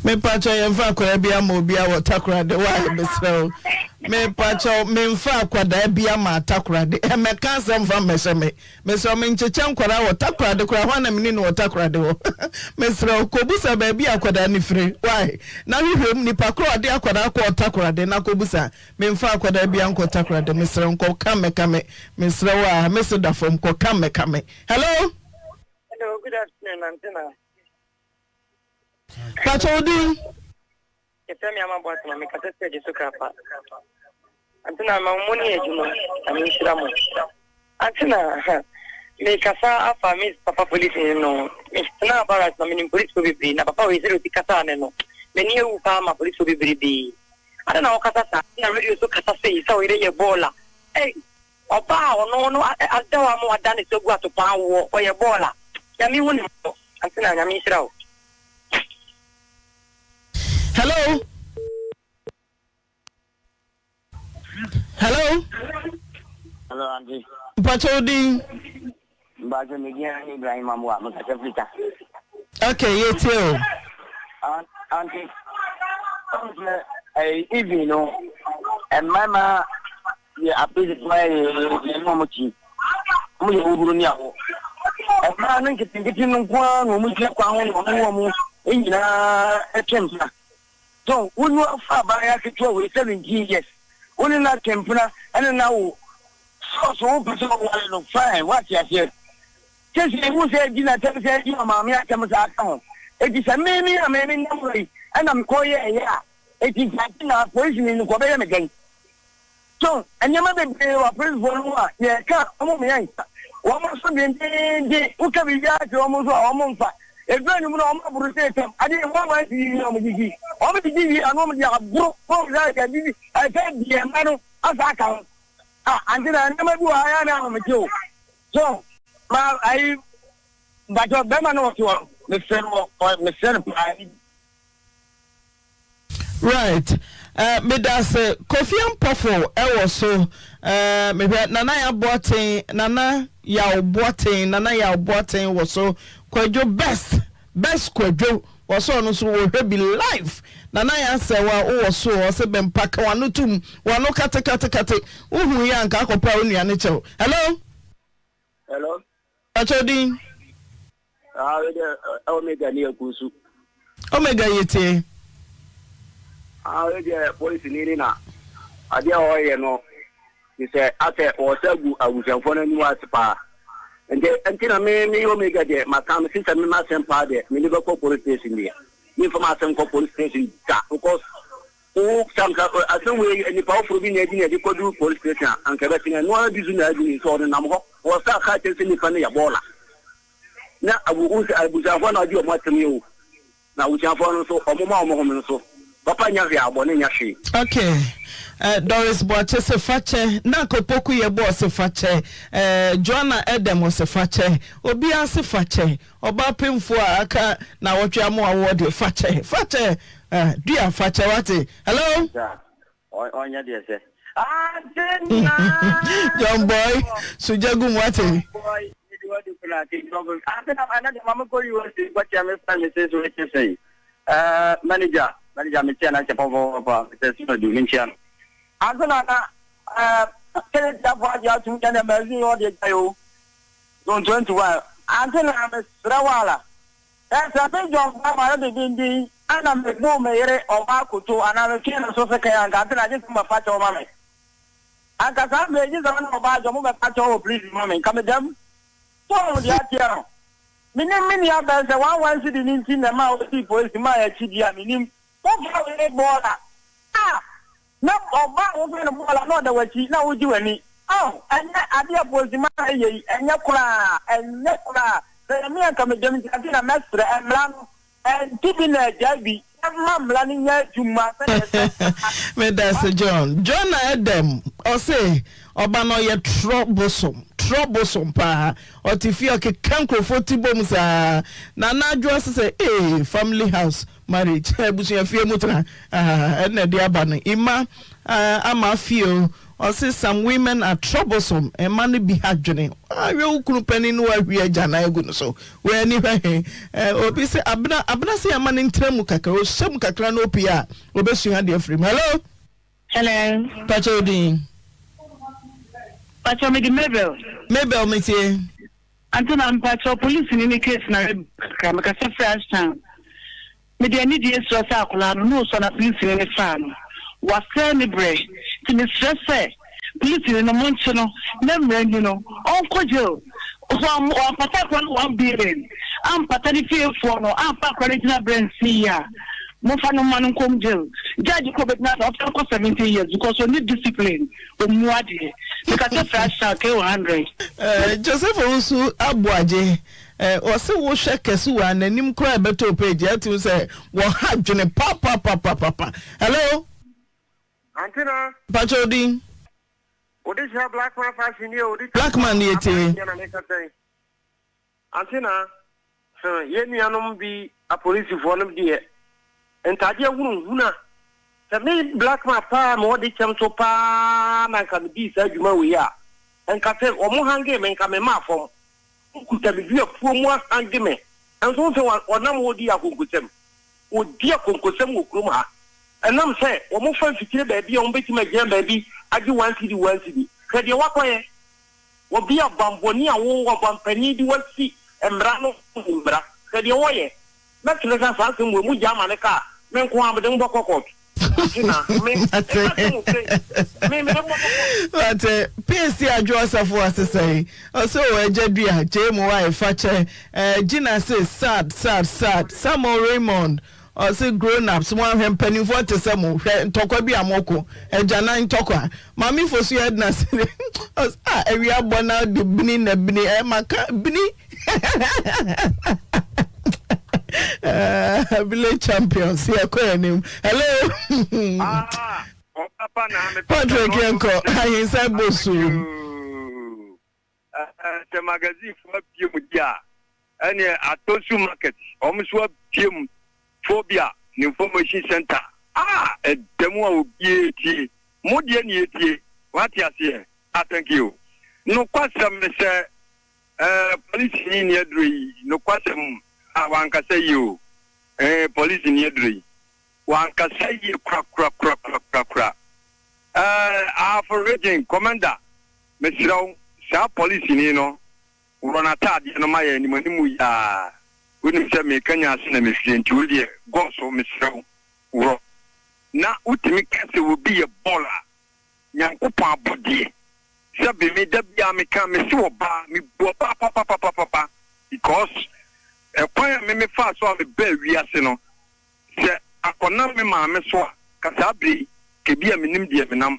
Mepakyɛw yɛmfa akwadaa bi ama obi a wɔ takoradi why mesrɛ wo mepakyɛw memfa akwadaa bi ama takoradi ɛmɛka asɛm fa mmɛhyɛ me mesrɛ wo menkyekyɛ nkwadaa wɔ takoradi koraa hɔ na mene no wɔ takoradi hɔ mesrɛ wo kɔbusa baabi a akwadaa no firi why na hwehwɛ mu nipa korɔ ɔde akwadaa kɔɔ takoradi na kɔbusa memfa akwadaa bi ankɔ takoradi mesrɛ wo nkɔka mmɛka me mesrɛ wo a mese da fam kɔka mmɛka me hello. Hello, good afternoon, Antina. Pakyɛ wo din? Yɛfrɛ me Ama Boateng na mekasa firi Agye so Krapa. Antena ma mo ne adwuma na menhyira mo. Antena mekasa afa me papa polisi no metenaa barracks na menim polisifoɔ bebree na papa wei sɛdeɛ ɔsi kasaa ne no m'ani awu paa ma polisifoɔ bebrebee. Adɛn na wokasa saa na radio so kasa sei sɛ wo yere yɛ bɔɔla ei ɔbaa a ɔno no ada hɔ ama wada ne so agu atopaa woɔ ɔyɛ bɔɔla Nyame hu ne mmɔbɔ. Antina Nyame nhyira wo. Hello. Hello. Hello, Auntie. Mpacho wo din? Mpacho me din ne Ibrahim Amoa, me kasa firi ta. Okay, yɛtie o. Auntie, ɔn sɛ even no, mmarima Yɛ apolisifo ayɛ yɛn ne wɔn kyi. Wɔyɛ huhuru ne awo. Mmaa no nketenkete no nko ara na wɔgyina kwan ho na wɔne wɔn nyinaa twe mpena. So wo ne afa abaayewa ketewa wei 17 years, wo ne no atwe mpena ɛne no awo. So so wopɛ sɛ woware no fine, woate aseɛ. Sɛsɛ ehu sɛ adi n'atɛm sɛ adi ɔmaame atɛm saa ka ho. Eti sɛ me me a me me nam hɔ yi ɛna mekɔ yɛ ɛyɛ a, eti nka na polisini no kɔ ɔbɛyɛ me dɛn? So nneɛma bebree wɔ apolisifoɔ no ho a yɛka a wɔn mmea nka? Wɔn aso dendeenden, woka biribiara kyerɛ wɔn nso a wɔn mfa. Ɛduru anwummerɛ a wɔn aboro sɛ tam. Adeɛ wɔn ama didi wie a wɔn didi. Wɔn didi wie a na wɔn de aboro na wɔn san aka didi ɛsɛ deɛ mma no asa aka ho. Ah, ante na nneɛma bi wɔ ha yɛ na ahomete o. So ma ayi mpakyɛ bɛrima no wɔte hɔ no mesrɛ no mesrɛ no paa. Right eh, medase Kofi Ampofo ɛwɔ so eh, mehwɛ Nana Yaw Boateng Nana Yaw Boateng Nana Yaw Boateng wɔ so Kwadwo Best Best Kwadwo wɔ so ɔno nso wɔhwɛ bi live Nana Yaw sɛ wa wowɔ so ɔsɛ bɛmpa ka wano tum wano kate kate kate wohu yɛ anka akɔpɛ a wo nua ne kyɛw Hello Hello. Pakyɛw din. Ah, wei deɛ Omega ne Akunsu. Omega yɛ tie. Ah, wei deɛ polisi ni ni na adeɛ a ɔyɛ no te sɛ asɛ ɔsɛ gu abusuafoɔ no anim ase paa. Nti nti na me me Omega deɛ maka me sisɛ me m'asɛm paa deɛ me ne bɛkɔ police station deɛ me nfa m'asɛm kɔ police station da because wo sanka asɛm wei nipa foforɔ bi na adi na ɛde kɔdu police station a anka ɛbɛtene ɛno ara bi so na adi ne sɛ ɔnenam hɔ wɔsa aka kyerɛ sɛ nipa no yɛ bɔɔla. Na abu wo sɛ abusuafoɔ na ɔgye wɔn asɛm yi o. Na abusuafoɔ no nso, wɔmma wɔn home nso. Papa nnya hwee a, bɔne nnya hwee. Ok eh, Doris Boakye se fakyɛ, Nark Opoku Yeboah se fakyɛ, eh, Joanna Edem ɔse fakyɛ, obiara se fakyɛ, ɔbaa pemfoɔ a aka naawɔtwe ama wawoɔ deɛ fakyɛ, fakyɛ, eh, Dua fakyɛ wate. Hello? Ɔnyɛ deɛ sɛ. John boy, so gya gu mu wate. Boy, mede wadi kuna ke job. Ante na ana de mama ko USA ko tia me fa me se so eche sei. Eh manager, manager me tia na che papa papa, me se so du me tia no. Ante na na eh kele dia fo age atum na ma zi o de gya yo. Zone 21. Ante na me srɛ wala. Sɛ me John Barber no de denden na mebuu me yere ɔbaa koto anaa metwee ne so sekan a, anka ante na gye sɛ mobɛfa kyɛw ma me. Anka saa mmerɛ yi gye sɛ wo ne ɔbaa John mobɛfa kyɛw wɔ prison ma me. Nka meda mu. So woahu deɛ ateɛ no? Menim me nua bɛn sɛ one one cedi no nti na ɛmaa ɔsii polisi maa yɛakyi di a, menim. Wofrɛ wo yere bɔɔla a, Na ɔbaa a wofrɛ no bɔɔla na ɔda w'akyi na wogye w'ani. Oh, ɛnyɛ adeɛ a Polisima reyɛ yi, ɛnyɛ koraa, ɛnyɛ koraa. Sɛ ɛyɛ me a nka meda mu nti afei na mɛsrɛ, mmara no, ɛnto bi na agyae bi, na ma mmara no nyɛ adwuma sɛdeɛ ɛsɛ paa. Medase John. John na ɛdɛm ɔse ɔba no ɔyɛ trɔ bosom trɔ bosom paa ɔte fie ɔkeka nkurɔfoɔ ti bom saa Nana Adwoa se sɛ ee family house Marriage abusua fie mu tena ah ɛna ɛde aba no Emma ah ama afie o ɔse some women are troublesome mma no bi ha dwene ah hwɛ wo kunu panin no wahwie agyanan agu no so wei ani hwɛ he eh obi se abena abena se yɛma no ntena mu kakra ɔhyɛ mu kakra na opie a obɛsua adeɛ afiri mu hello Hello. Pakyɛ wo din. Pakyɛ me de Mabel. Mabel me tie. Ante na mpakyɛw polisini ne case na reba kakra mekasa firi Ashtown mede anidie srɛ sɛ akwadaa no na ɔsua na polisini no faa no wasɛe ne brɛ nti mesrɛ sɛ polisini no monkye no na mmara nni no ɔnkɔ jail wampata akwadaa no one billion ampata ne fiefoɔ no amfa akwadaa no gyina brɛ nsi yie a momfa no mma no nkɔm jail judge kɔ bɛgyina sɛ ɔmfa no kɔ 70 years because ɔnni discipline. Ɔmmu adeɛ. Meka sɛ fra hyɛ K 100. Eh, Joseph Owusu Aboagye, eh, ɔse wo hwɛ kɛse wɔ a n'anim koraa ɛbɛtɔ wo page atum sɛ wɔha dwene papapapapapa. Hello? Antina. Mpakyɛ wo din? Wode hyɛ Blackman fashion ni o. Wode Blackman ni etie. Ante na, hmm, yɛn nuanom bi apolisifoɔ no deɛ, ntaadeɛ hunahuna. Sɛ me black man paa mewɔ de kyɛm so paa na nka medii saa adwuma wei a, nka sɛ wɔn hange me nka memaa fam. Wɔkuta me dua puo mu ahange me. Nso wohu sɛ wɔnam hɔ di akonkosɛm. Wɔdi akonkosɛm wɔ kurom ha. Ɛnam sɛ wɔfa mfikyire baabi a wɔbɛtumi agyina baabi agye one cedi one cedi. Hwɛ deɛ wɔakɔyɛ. Obi a bammɔni a wo ɔbampanyin de wo asi mmara no mu mmara. Hwɛ deɛ wɔyɛ. Mɛkyerɛ sɛ saa asɛm wei mo gyaa ma no ka a, me nko ara mede mo bɛkɔ court. Ate na me, Mate. meka sɛ mo se, me mede mo bɛkɔ court. Mate. PSC Adwo Asafo ase sɛn? Ɔse o Agya Dua, gyee mo wae, fakyɛ. Eh, Gina se sad, sad, sad. Samuel Raymond, Ɔse grown ups mo ahwɛ mpaninfoɔ te sɛ mo hwɛ ntɔkwa bi a mo ko agyanan ntɔkwa maame fosu Edna se ɔse ah awia bɔ na de bini na bini eh maka bini eh, village champions yɛ kɔ anim hello ah, Patrick yɛnkɔ ahensa bosu Sɛ magazine fo abue mu di a, ɛneɛ Atosu market wɔn nso abue mu phobia ne information center a ɛda mu a obiara tie. Mo deɛ ne yɛtie. Wate aseɛ? Ah, thank you. Nokwasɛm ne sɛ, eh, polisini ni aduro yi, nokwasɛm a wankasa yie o. Eh, polisini aduro yi, wankasa yie korakorakorakorakora. Eh, Ahafo Region Commander, mesrɛ wo, saa polisini no, worɔ n'ataadeɛ no ma yɛn animanimu yi ara. Wonim sɛ meka nyaase na mefie nti wo deɛ gɔɔ so, mesrɛ wo, worɔ. Na wotumi ka sɛ obi yɛ bɔɔl a, Nyankopɔn abɔdeɛ. Sɛbe me da biara meka, mese ɔbaa, mebu ɔbaa papapapapa because ɛkwan a me mefaa so a mebaa wiase no, Sɛ akɔnam me maame so a, ka saa berɛ yi, k'ebia mennim deɛ menam.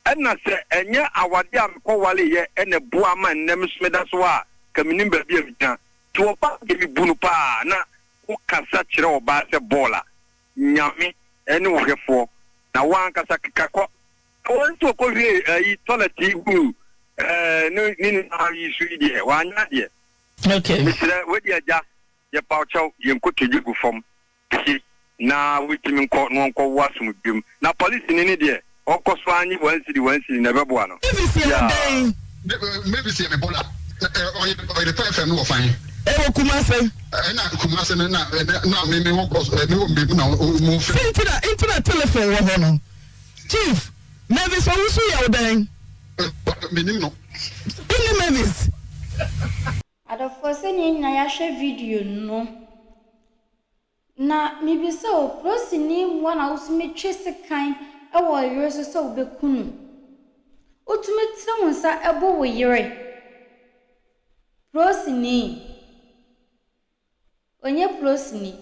Ɛna sɛ ɛnyɛ awadeɛ a mekɔwaleeɛ na ɛboa ma nnɛ me nso meda so a, ka mennim baabi a megyina. Nti ɔbaa deɛ mebu no paa na. Wo kasa kyerɛ ɔbaa sɛ bɔɔl a, Nyame ne wo hwɛfoɔ, na wo ankasa keka kɔ. Wo nso ɔkɔ hwie ayi toilet yi guu ɛɛ ne ne nua yi so yi deɛ, wanyɛ adeɛ. Okay. Mesrɛ, wei deɛ agya, yɛpa wo kyɛw, yɛn nkotodwe gu fam. Pie na wɔntumi nkɔ na wɔnkɔ wo asomdwoe mu. Na polisini no deɛ ɔnkɔ so ara nye one cedi one cedi na ɛbɛboa no. Mavis yɛ wo dɛn? Mavis yɛ me bɔda. Ɔyɛ Ɔyere Pa FM no wɔ fan. Ɛwɔ Kumase. Ɛna Kumase no na na me me wɔ bɔs me wɔ mbegu na mo fɛ. Sɛ nti na nti na telephone wɔ hɔ no. Chief, Mavis Owusu yɛ wo dɛn? Me nim no. Wo nim Mavis? Adɔfoɔ sɛdeɛ yɛn nyinaa yɛahwɛ video no, na mebisa o, polisini mmoa na wotumi twe sekan wɔ wo yere so sɛ wobɛku no? Wotumi tene wo nsa bo wo yere? Polisini. Ɔnyɛ polisini.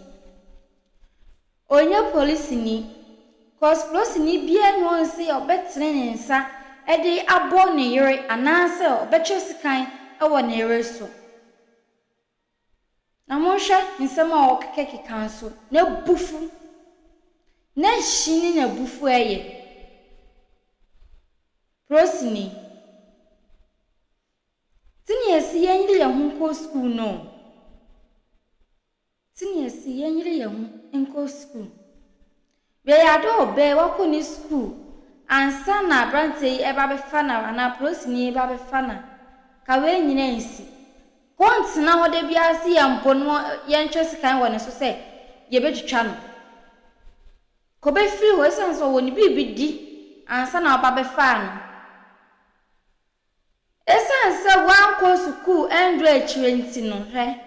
Ɔnyɛ polisini. Cos polisini biara nni hɔ sɛ ɔbɛtene ne nsa de abɔ ne yere anaasɛ ɔbɛtwe sekan wɔ ne yere so. Na monhwɛ nsɛm a ɔkekakeka nso, n'abufu, n'ahyi ne n'abufu ɛyɛ. Polisini. Sɛnea ɛsi yɛnyere yɛn ho nkɔ sukuu no o. Sɛnea ɛsi yɛnyere yɛn ho nkɔ sukuu. Bɛyɛ ade ɔbɛɛ wakɔ ne sukuu ansa na aberanteɛ yi ɛba abɛfa no anaa polisini yi ba abɛfa no a, ka wei nyina nsi. Kɔ ntena hɔ da biara sɛ yɛmpo no yɛntwe sekan wɔ ne so sɛ yɛbɛtwitwa no. Kɔ bɛfiri hɔ ɛsiane sɛ ɔwɔ ne biribi di ansa na ɔba bɛfaa no. Esiane sɛ wankɔ sukuu andu akyire nti no, hwɛ!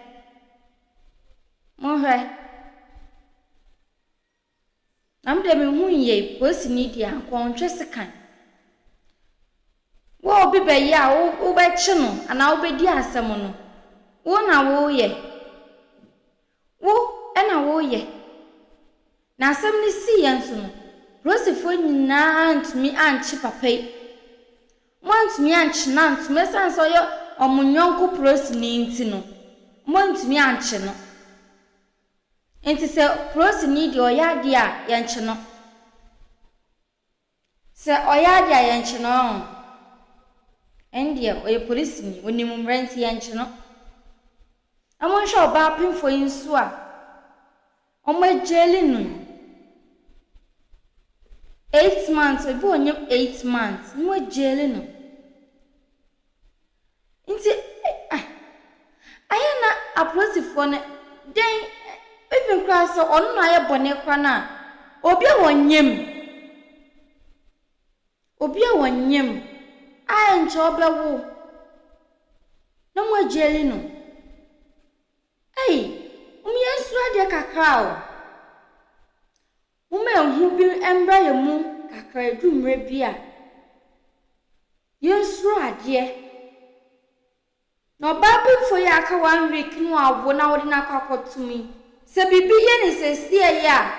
Monhwɛ! Na me deɛ mehu yei, polisini deɛ anka ɔntwe sekan. Wo a obi bɛyɛ a wobɛkye no anaa wobɛdi asɛm no, wo na woyɛ. Wo na woyɛ. Na asɛm no siiɛ nso no, polisifoɔ nyinaa antumi ankye papa yi. Wɔantumi ankye no antom ɛsiane sɛ ɔyɛ wɔn yɔnko polisini nti no, wɔantumi ankye no. Nti sɛ polisini deɛ ɔyɛ adeɛ a, yɛnkye no. Sɛ ɔyɛ ade a yɛnkye no ɔn. Ɛndeɛ ɔyɛ polisini, ɔnim mmara nti yɛnkye no. Na monhwɛ ɔbaa pemfoɔ yi nso a wɔagyeli no yi. 8 months, obi ɔnyem 8 months na wɔagyeli no. Nti ah, ayɛ na apolisifoɔ no dɛn even koraa sɛ ɔno na ayɛ bɔne koraa no a, obi a wɔnyem, obi a wɔnyem a nkyɛ ɔbɛwo na mo agyeli no. Ei, mom yɛnsuro adeɛ kakra o. Momma ehu bi mmra yɛn mu kakra, ɛduru mmerɛ bi a, yɛnsuro adeɛ. Na ɔbaa pemfoɔ yi a aka one week na wawo na wode no akɔ akɔtom yi, sɛ biribi yɛ no seesei yi a,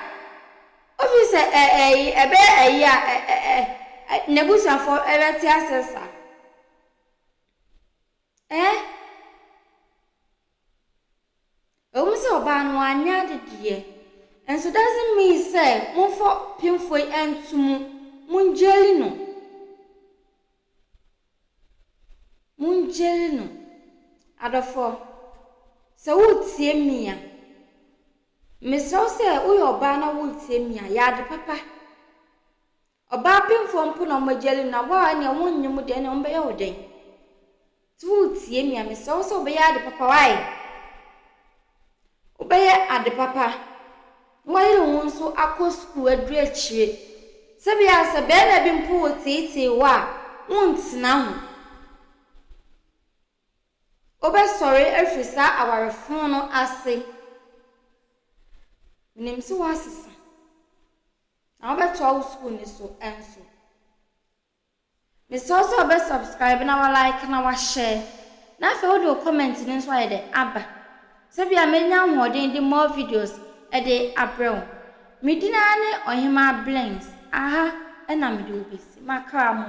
wofi sɛ ɛ ɛyi ɛbɛyɛ ɛyi a ɛ ɛ ɛ n'abusuafoɔ ɛbɛte aseɛ saa? Ɛɛ? Ɛwom sɛ ɔbaa no wanyɛ ade deɛ, nso doesn't mean sɛ momfa pemfoɔ yi nto mu, mongyeli no. Mongyeli no. Adɔfoɔ, sɛ woretie me a, mesrɛ wo sɛ woyɛ ɔbaa na woretie me a, yɛ ade papa. Ɔbaa pemfoɔ mpo na wɔagyeli no na wo a ɛneɛ wonnye mu deɛ ɛneɛ wɔbɛyɛ wo dɛn? Nti woretie me a, mesrɛ wo sɛ wobɛyɛ ade papa wae. Wobɛyɛ ade papa na woayere wo ho nso akɔ sukuu aduru akyire. Sɛbia sɛ barima bi mpo reteetee wo a, wontena ho. Wobɛsɔre afiri saa awarefo no ase. Menim sɛ woasesa. Na wobɛtoa wo sukuu no so nso. Mesrɛ wo sɛ wobɛ subscribe na wa like na wa share. Na afei wode wo comment no nso ayɛ dɛ aba. Sɛbia mɛnya ahoɔden de more videos de abrɛ wo. Me din ara ne Ɔhemaa Blings. Aha na mede wo bɛsi. Makra mo.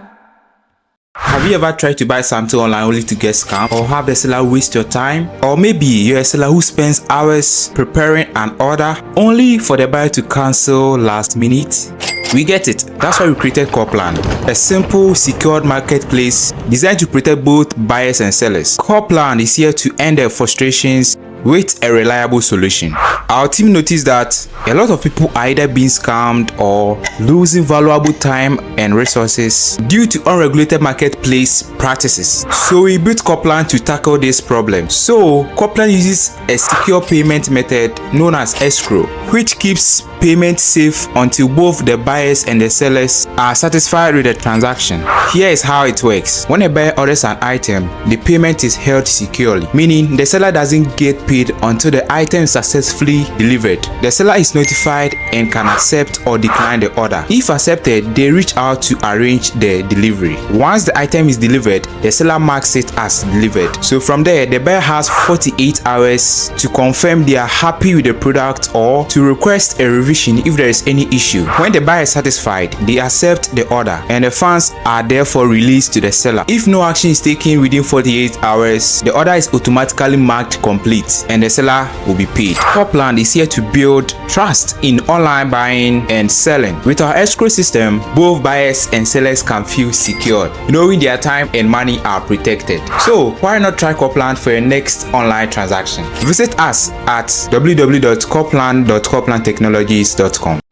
Have you ever tried to buy something online only to get scammed or have the seller waste your time? Or maybe you're a seller who spends hours preparing an order only for the buyer to cancel last minute? We get it. That's why we created Copland, a simple, secured marketplace designed to protect both buyers and sellers. Copland is here to end their frustrations with a reliable solution. Our team noticed that a lot of people are either being scammed or losing valuable time and resources due to unregulated marketplace practices. So we built Copland to tackle this problem. So Copland uses a secure payment method known as escrow, which keeps payment safe until both the buyers and the sellers are satisfied with the transaction. Here is how it works. When a buyer orders an item, the payment is held securely, meaning the seller doesn't get paid until the item is successfully delivered. The seller is notified and can accept or decline the order. If accepted, they reach out to arrange the delivery. Once the item is delivered, the seller marks it as delivered. So from there, the buyer has 48 hours to confirm they are happy with the product or to request a revision if there is any issue. When the buyer is satisfied, they accept the order and the funds are therefore released to the seller. If no action is taken within 48 hours, the order is automatically marked complete and the seller will be paid. Copland is here to build trust in online buying and selling. With our escrow system, both buyers and sellers can feel secured, knowing their time and money are protected. So why not try Copland for your next online transaction? Visit us at www.copland.coplandtechnologies.com.